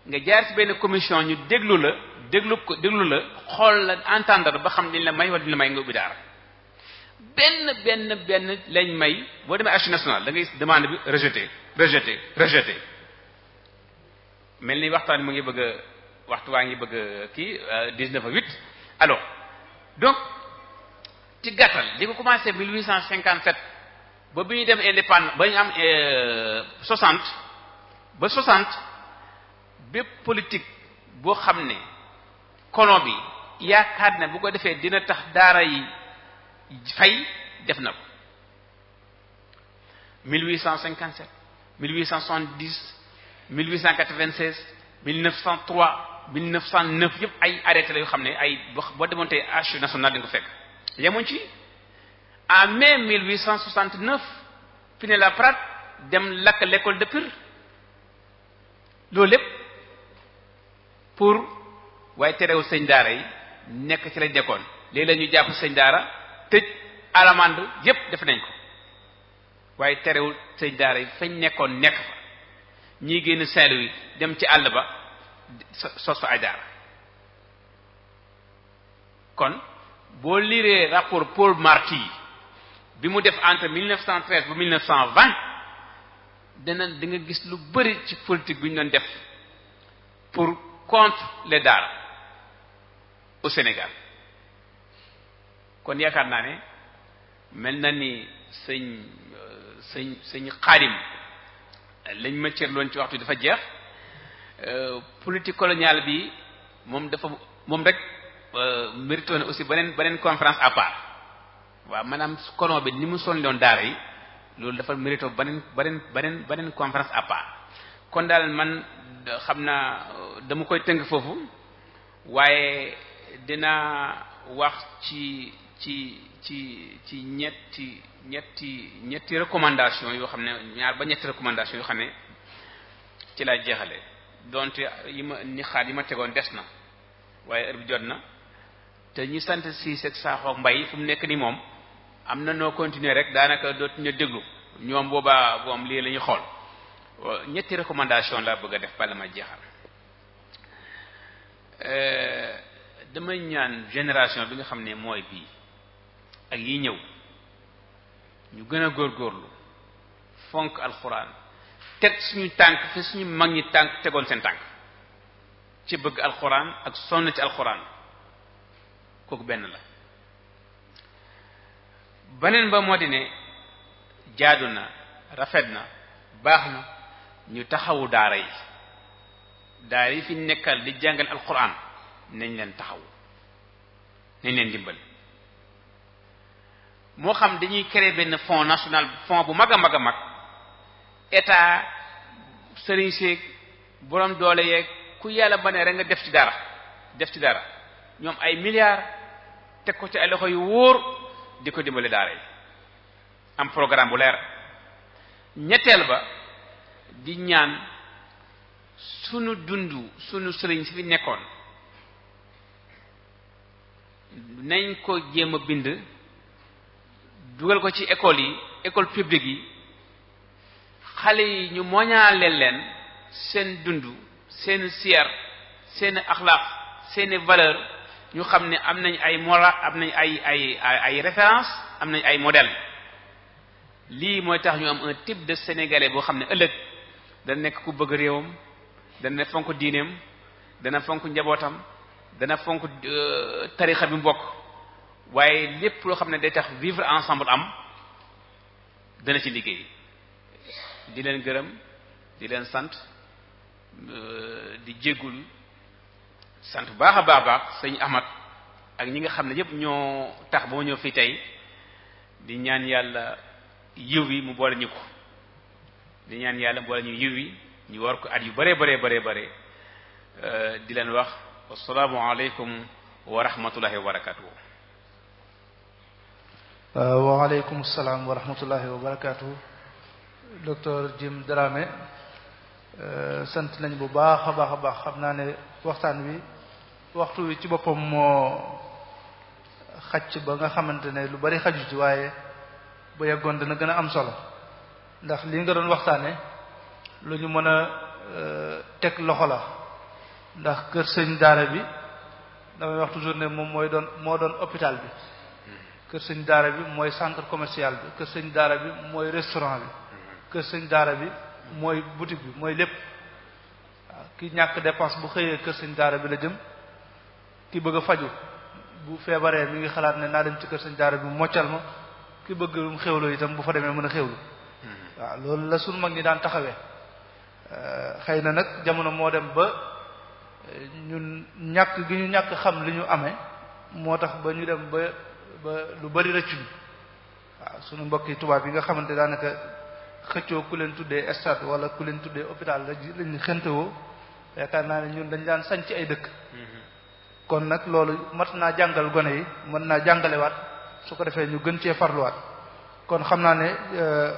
nga jaar ci benn commission ñu déglu la xool la entendre ba xam dañ la may wala duñ la may nga ubbi daara benn lañ may boo demee Archives nationales da ngay demande bi rejeté mel ni waxtaan mu ngi bëgg a waxtu waa ngi bëgg a kii 19:08 alors donc ci gàttal di ko commencé 1857 ba bi ñu dem indépendance ba ñu am 60 ba 60 bépp politique boo xam ne colon bi yaakaar na bu ko defee dina tax daara yi fay def na ko 1857 1870 1896 1903 1909 yëpp ay arrêté la yoo xam ne ay boo demoon tey Archives nationales dañ ko fekk yemuñ ci en mai 1869 Pinet-Laprade dem lakk l'école de Pire loolu lépp pour waaye terewul sëñ daara yi nekk ci lañ nekkoon léegi la ñu jàpp sëñ daara tëj alamande yépp def nañ ko waaye terewul sëñ daara yi fañ nekkoon nekk fa ñii génn Saint-Louis dem ci àll ba sos fa ay daara kon boo liree rapport Paul Marty bi mu def entre 1913 ba 1920 di nga gis lu bari ci politique bi ñu doon def pour contre les daara au Sénégal kon yaakaar naa ne mel na ni sëñ Xaadim lañ ma cërloon ci waxtu dafa jeex politique coloniale bi moom rek mérité na aussi beneen conférence à part waaw maanaam colon bi ni mu sonn doon daara yi loolu dafa mérité beneen conférence à part kon daal man xam naa dama koy tënk foofu waaye dina wax ci ñetti recommandation yoo xam ne ñaar ba ñetti recommandation yoo xam ne ci laa jeexale donte yi ma tegoon des na waaye heure bi jot na te ñi sant si seg saaxook mbay fu mu nekk ni moom am na noo continuer rek daanaka dootuñu déglu ñoom boobaa moom lii la ñuy xool ñetti recommandation laa bëgg a def bala ma jeexal damay ñaan génération bi nga xam ne mooy bii ak yi ñëw ñu gën a góorgóorlu fonk alxuraan teg suñu tànk fi suñu mag ñi tànk tegoon seen tànk ci bëgg alxuraan ak sonn ci alxuraan kooku benn la beneen ba moo di ne jaadu na rafet na baax na ñu taxawu daara yi fi nekkal di jàngal alxuraan nañ leen taxaw nañ leen dimbal moo xam dañuy créer benn fonds national fonds bu mag a mag état sëriñ seeg borom doole yeeg ku yàlla ba ne rek nga def ci dara ñoom ay milliards teg ko ci ay loxo yu wóor di ko dimbale daara yi am programme bu leer ñetteel ba di ñaan sunu dundu sunu sëriñ si fi nekkoon nañ ko jéem a bind dugal ko ci école yi école publique yi xale yi ñu moñaaleel leen seen dundu seen siyar seen axlaaq seen valeur ñu xam ne am nañ ay moral am nañ ay référence am nañ ay modèle lii mooy tax ñu am un type de sénégalais boo xam ne ëllëg dana nekk ku bëgg réewam dana fonk diineem dana fonk njabootam dana fonk tarixa bi mbokk waaye lépp loo xam ne day tax vivre ensemble am dana ci liggéey di leen gërëm di leen sant di jéggul sant baax a baax sëñ Ahmad ak ñi nga xam ne yépp ñoo tax ba ma ñëw fii tey di ñaan yàlla yiw wi mu boole ñu ko di ñaan yàlla mu boole ñu yiw wi ñu war ko at yu bare di leen wax assalaamu aleykum wa rahmatullahi wa barakatuh. wa aleykum salaam wa rahmatullahi wa barakatuh. docteur Jim Dramé sant nañ bu baax a baax xam naa ne waxtaan wi waxtu wi ci boppam moo xacc ba nga xamante ne lu bari xaju ci waaye bu yeggoon dana gën a am solo ndax li nga doon waxtaane lu ñu mën a teg loxo la ndax kër sëñ daara bi damay wax toujours ne moom moo doon hôpital bi kër sëñ daara bi mooy centre commercial bi kër sëñ daara bi mooy restaurant bi kër sëñ daara bi mooy boutique bi mooy lépp waaw ki ñàkk dépense bu xëyee kër sëñ daara bi la jëm ki bëgg a faju bu feebaree mi ngi xalaat ne naa dem ci kër sëñ daara bi moccal ma ki bëgg mu xewlu itam bu fa demee mën a xewlu waaw loolu la sunu mag ñi daan taxawee xëy na nag jamono moo dem ba ñun ñàkk gi ñu ñàkk xam li ñu amee moo tax ba ñu dem ba lu bari rëccuñu waaw sunu mbokki tubaab yi nga xamante daanaka xëccoo ku leen tuddee stade wala ku leen tuddee hôpital lañu xentewoo yaakaar naa ne ñun dañ daan sañ ci ay dëkk kon nag loolu mat naa jàngal gone yi mën naa jàngalewaat su ko defee ñu gën cee farluwaat kon xam naa ne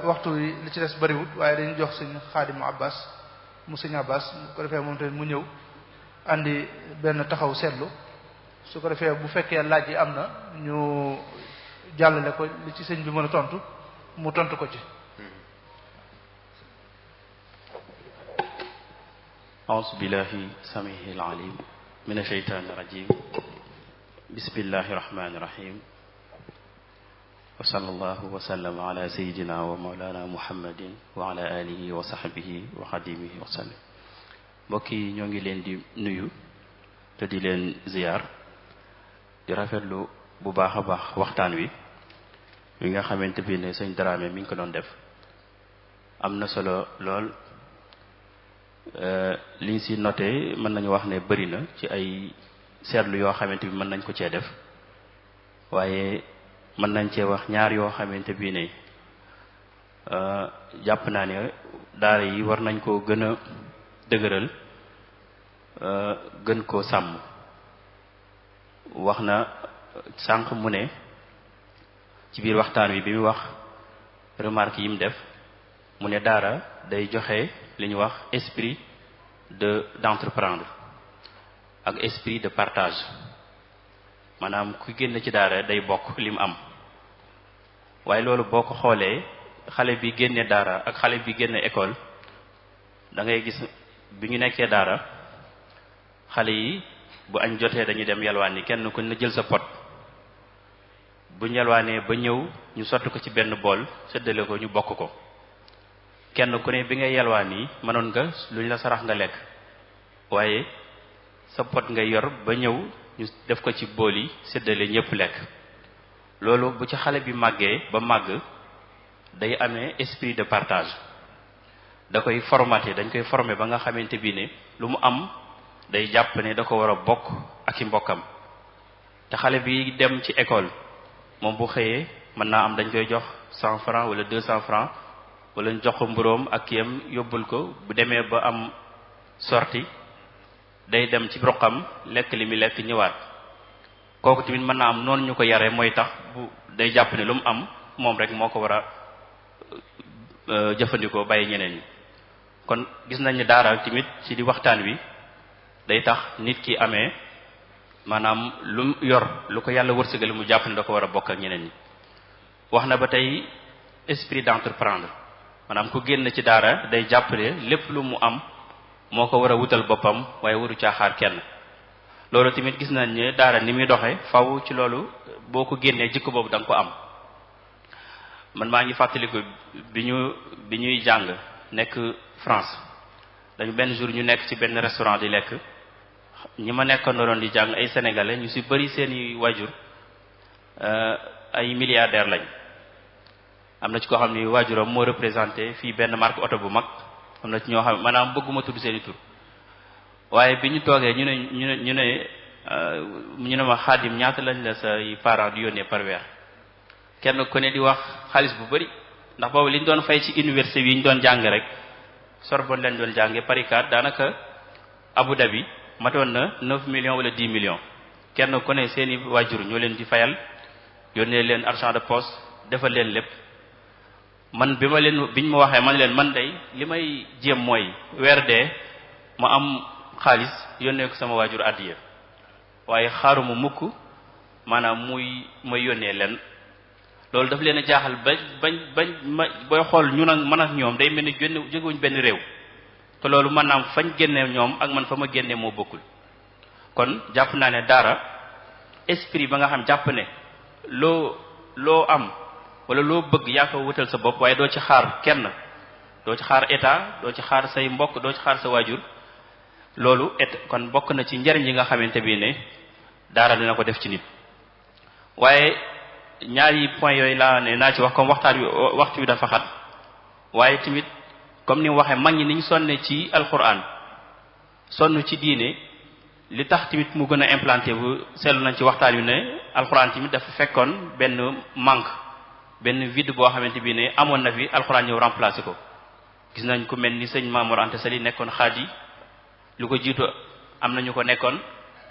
waxtu wi li ci des bariwut waaye dañu jox sëñ Xaadim Abbas mu sëñ Abbas su ko defee moom tamit mu ñëw andi benn taxaw seetlu su ko defee bu fekkee laaj yi am na ñu jàllale ko li ci sëñ bi mën a tontu mu tontu ko ci. a'uuzu billahi samiihil aliim mina shaytaani rajiim bismillahi rahmaani rahiim wa sallallahu wa sallam ala sayyidina wa mawlana muhammadin wa ala alihi wa sahbihi wa xadimihi wa sallam. mbokk yi ñoo ngi leen di nuyu te di leen ziyaar di rafetlu bu baax a baax waxtaan wi nga xamante bi ne sëñ Dramé mi ngi ko doon def am na solo lool. liñ si noté mën nañu wax ne bari na ci ay seetlu yoo xamante bi mën nañ ko cee def waaye mën nañ cee wax ñaar yoo xamante bi ne jàpp naa ne daara yi war nañ koo gën a dëgëral gën koo sàmm. wax na sànq mu ne ci biir waxtaan wi bi mu wax remarque yi mu def mu ne daara day joxe li ñu wax esprit d'entreprendre ak esprit de partage maanaam ku génn ci daara day bokk li mu am waaye loolu boo ko xoolee xale bi génne daara ak xale bi génne école da ngay gis bi ñu nekkee daara xale yi bu añ jotee dañuy dem yalwaan yi kenn ku ne jël sa pot bu ñu yalwaanee ba ñëw ñu sotti ko ci benn bool séddale ko ñu bokk ko kenn ku ne bi ngay yalwaan yi mënoon nga lu ñu la sarax nga lekk waaye sa pot ngay yor ba ñëw ñu def ko ci bool yi séddale ñëpp lekk loolu bu ci xale bi màggee ba màgg day amee esprit de partage da koy formaté dañ koy formé ba nga xamante bi ne lu mu am day jàpp ne da ko war a bokk ak i mbokkam te xale bi dem ci école moom bu xëyee mën naa am dañ koy jox 100 francs wala 200 francs wala ñu jox ko mburóom ak yam yóbbul ko bu demee ba am sorti day dem ci roqam lekk li mi lekk ñëwaat kooku tamit mën naa am noonu ñu ko yaree mooy tax bu day jàpp ne lu mu am moom rek moo ko war a jëfandikoo bàyyi ñeneen ñi. kon gis nañ ne daara tamit ci di waxtaan wi day tax nit ki amee maanaam lu yor lu ko yàlla wërsëgal mu jàpp ne da ko war a bokk ak ñeneen ñi. wax na ba tey esprit d'entreprendre maanaam ku génn ci daara day jàpp ne lépp lu mu am moo ko war a wutal boppam waaye waru caaxaar kenn. loolu tamit gis nañ ne daara ni muy doxe faw ci loolu boo ko génnee jikko boobu da nga ko am. man maa ngi fàttaliku bi ñuy jàng nekk France dañu benn jour ñu nekk ci benn restaurant di lekk ñi ma nekkoon doon di jàng ay sénégalais ñu ci bari seeni waajur ay milliardaires lañ. am na ci koo xam ni waajuram moo représenté fii benn marque oto bu mag am na ci ñoo xam maanaam bëgguma tudd seeni tur waaye bi ñu toogee ñu ne ma Xaadim ñaata lañ la say parents di yónnee par weer kenn ku ne di wax xaalis bu bari ndax boobu li ñu doon fay ci université bi ñu doon jàng rek Sorbonne lañ doon jànge Paris 4 daanaka Abu Dhabi matoon na 9 millions wala 10 millions kenn ku ne seeni waajur ñoo leen di fayal yónnee leen argent de poche defal leen lépp. man biñ ma waxee man leen man day li may jéem mooy weer dee ma am xaalis yónnee ko sama waajur àddiya waaye xaaruma mukk maanaam may yónnee leen. loolu daf leen a jaaxal bañ booy xool ñu nag man ak ñoom day mel ni jógewuñ benn réew te loolu maanaam fañ génne ñoom ak man fa ma génne moo bokkul. kon jàpp naa ne daara esprit ba nga xam jàpp ne loo am wala loo bëgg yaa ko wutal sa bopp waaye doo ci xaar kenn doo ci xaar état doo ci xaar say mbokk doo ci xaar sa waajur loolu kon bokk na ci njariñ yi nga xamante bi ne daara dina ko def ci nit. waaye ñaari point yooyu laa ne naa ci wax comme waxtu wi dafa xat waaye tamit comme ni mu waxee mag ñi ni ñu sonne ci alquran sonn ci diine li tax tamit mu gën a implanté bu seetlu nañ ci waxtaan wi ne alquran tamit dafa fekkoon benn manque benn vide boo xamante bi ne amoon na fi alquran ñëw remplacé ko. gis nañ ko mel ni sëñ Mamour Anta Sali nekkoon xaadi lu ko jiitu am na ñu ko nekkoon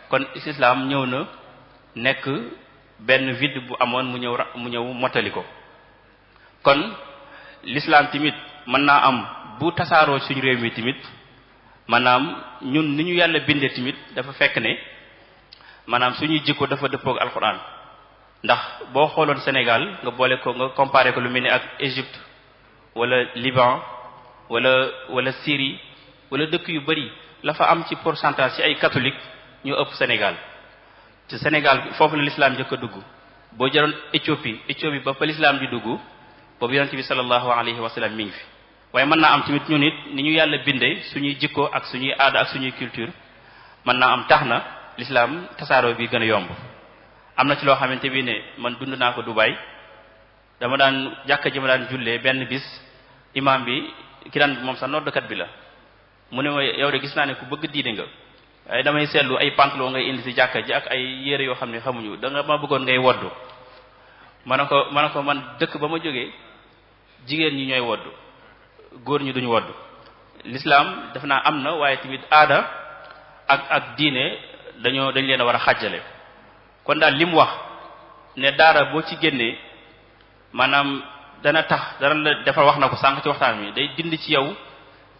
kon islam ñëw na nekk benn vide bu amoon mu ñëw mottali ko. kon l'islam tamit mën naa am bu tasaaroo suñu réew mi tamit maanaam ñun ni ñu yàlla bindee tamit dafa fekk ne maanaam suñuy jikko dafa dëppook alquran. ndax boo xooloon Sénégal nga boole ko nga comparé ko lu mel ni ak Égypte wala Liban wala Syrie wala dëkk yu bari la fa am ci pourcentage ci ay catholique ñoo ëpp Sénégal. te Sénégal foofu la l'islam njëkk a dugg boo jëloon Éthiopie ba fa l'islam di dugg boobu yonent bi sallallahu alayhi wa sallam mi ngi fi. waaye mën naa am tamit ñun it ni ñu yàlla bindee suñuy jikko ak suñuy aada ak suñuy culture mën naa am tax na l'islam tasaaroo bi gën a yomb. am na ci loo xamante bi ne man dund naa ko Dubaï dama daan jàkka ji ma daan jullee benn bis imam bi ki daan moom sax noddkat bi la mu ne ma yow de gis naa ne ku bëgg diine nga waaye damay seetlu ay pantalon ngay indi ci jàkka ji ak ay yére yoo xam ne xamuñu da nga ma bëggoon ngay woddu ma ne ko man dëkk ba ma jógee jigéen ñi ñooy woddu góor ñi duñu woddu. l'islam def naa am na waaye tamit aada ak diine dañ leen a war a xàjjale. kon daal li mu wax ne daara boo ci génnee maanaam dana la defal wax na ko sànq ci waxtaan mi day dind ci yow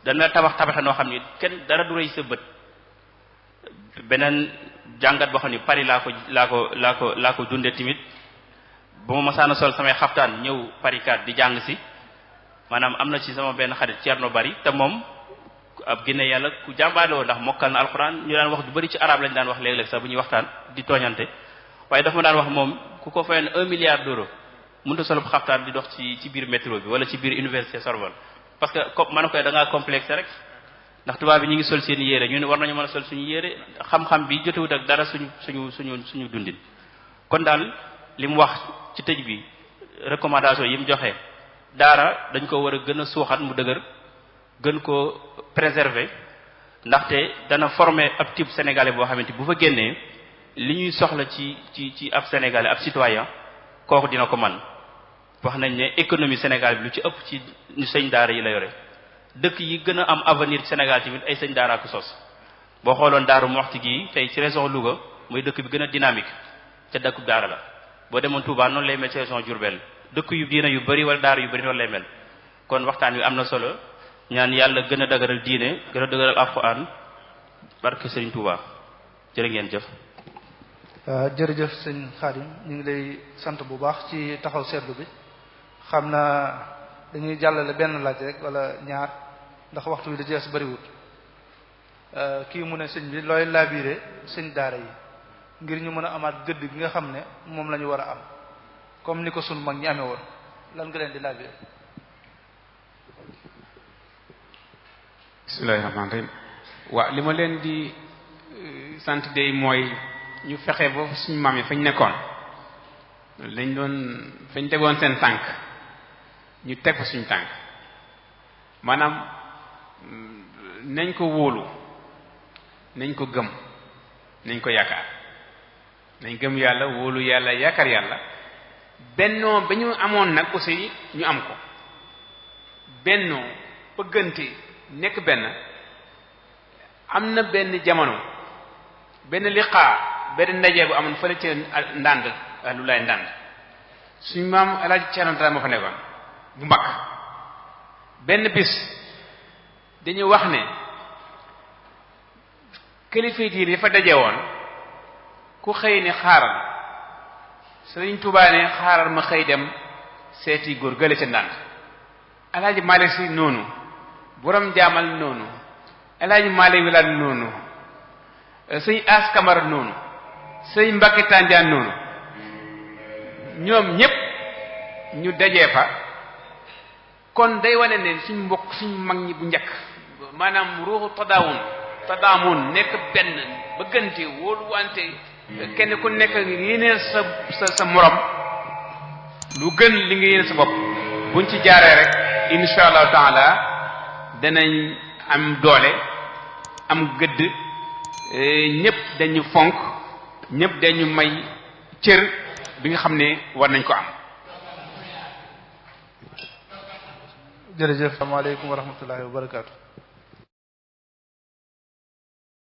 dana tabaxe noo xam ni kenn dara du rëy sa bët. beneen jàngat boo xam ni Paris laa ko dundee tamit ba ma masaana sol samay xaftaan ñëw Paris 4 di jàng si maanaam am na ci sama benn xarit Thierno Bari te moom ab Guinée yàlla ku jàmbaale woon ndax mokkal na alxuraan ñu daan wax du bari ci arabe lañ daan wax léeg-léeg sax bu ñuy waxtaan di tooñante. waaye dafa ma daan wax moom ku ko fayoon 1 milliard d'euros mënut a solub xaftaan di dox ci biir métro bi wala ci biir université Sorbonne parce que comme man koy da ngaa complexé rek ndax tubaab bi ñu ngi sol seen yére ñu ne war nañu mën a sol suñu yére xam-xam bi jotewut ak dara suñu dundin. kon daal li mu wax ci tëj bi recommandation yi mu joxe daara dañ ko war a gën a suuxat mu dëgër gën ko préserver ndaxte dana former ab type sénégalais boo xamante bu fa génnee li ñuy soxla ci ab sénégalais ab citoyen kooku dina ko man wax nañ ne économie Sénégal bi lu ci ëpp ci ñu sëñ daara yi la yore dëkk yi gën a am avenir ci Sénégal tamit ay sëñ daara ko sos boo xooloon Daaru Muxti gi tey ci région Louga mooy dëkk bi gën a dynamique ca dëkkub daara la boo demoon Touba noonu lay mel ci région Diourbel dëkk yu diina yu bari wala daara yu bari noonu lay mel kon waxtaan wi am na solo ñaan yàlla gën a dëgëral diine gën a dëgëral alxuraan barke Sëriñ Tuubaa jërë ngeen jëf. jërëjëf sëñ Xaadim ñu ngi lay sant bu baax ci taxaw seetlu bi xam naa dañuy jàllale benn laaj rek wala ñaar ndax waxtu wi da jeex bariwut kii mu ne sëñ bi looy labiré sëñ daara yi ngir ñu mën a amaat gëdd gi nga xam ne moom la ñu war a am comme ni ko sunu mag ñi amee woon lan nga leen di labiré. bismillahir rahmanir rahim waaw li ma leen di sant day mooy ñu fexe ba suñu maam yi fañ nekkoon lañ doon fañ tegoon seen tànk ñu teg fa suñu tànk maanaam nañ ko wóolu nañ ko gëm nañ ko yaakaar nañ gëm yàlla wóolu yàlla yaakaar yàlla bennoo ba ñu amoon nag aussi ñu am ko bennoo bëggante nekk benn am na benn jamono benn liqaa benn ndaje bu amoon fële ci ndànd lu lay ndànd suñu maam El Hadj Thierno Dramé moo fa nekkoon bu mag benn bis dañu wax ne kilifa diine yi fa daje woon ku xëy ne xaaral Sëriñ Tuubaa ne xaaral ma xëy dem seeti góor gële ca ndànd El Hadj Malick Sy noonu borom jaamal noonu El Hadj Malick Wilane noonu sëñ As Kamara noonu sëñ Mbacke Tandiane noonu ñoom ñépp ñu dajee fa kon day wane ne suñ mbokk suñ mag ñi bu njëkk maanaam ruuxu tadaamun nekk benn bëggante wóoluwante kenn ku nekk yéeneel sa morom lu gën li nga yéene sa bopp buñ ci jaaree rek insha allahu taala danañ am doole am gëdd ñépp dañu fonk ñépp dañu may cër bi nga xam ne war nañ ko am. jërëjëf asalaamaaleykum wa rahmatullahi wa barakaatu.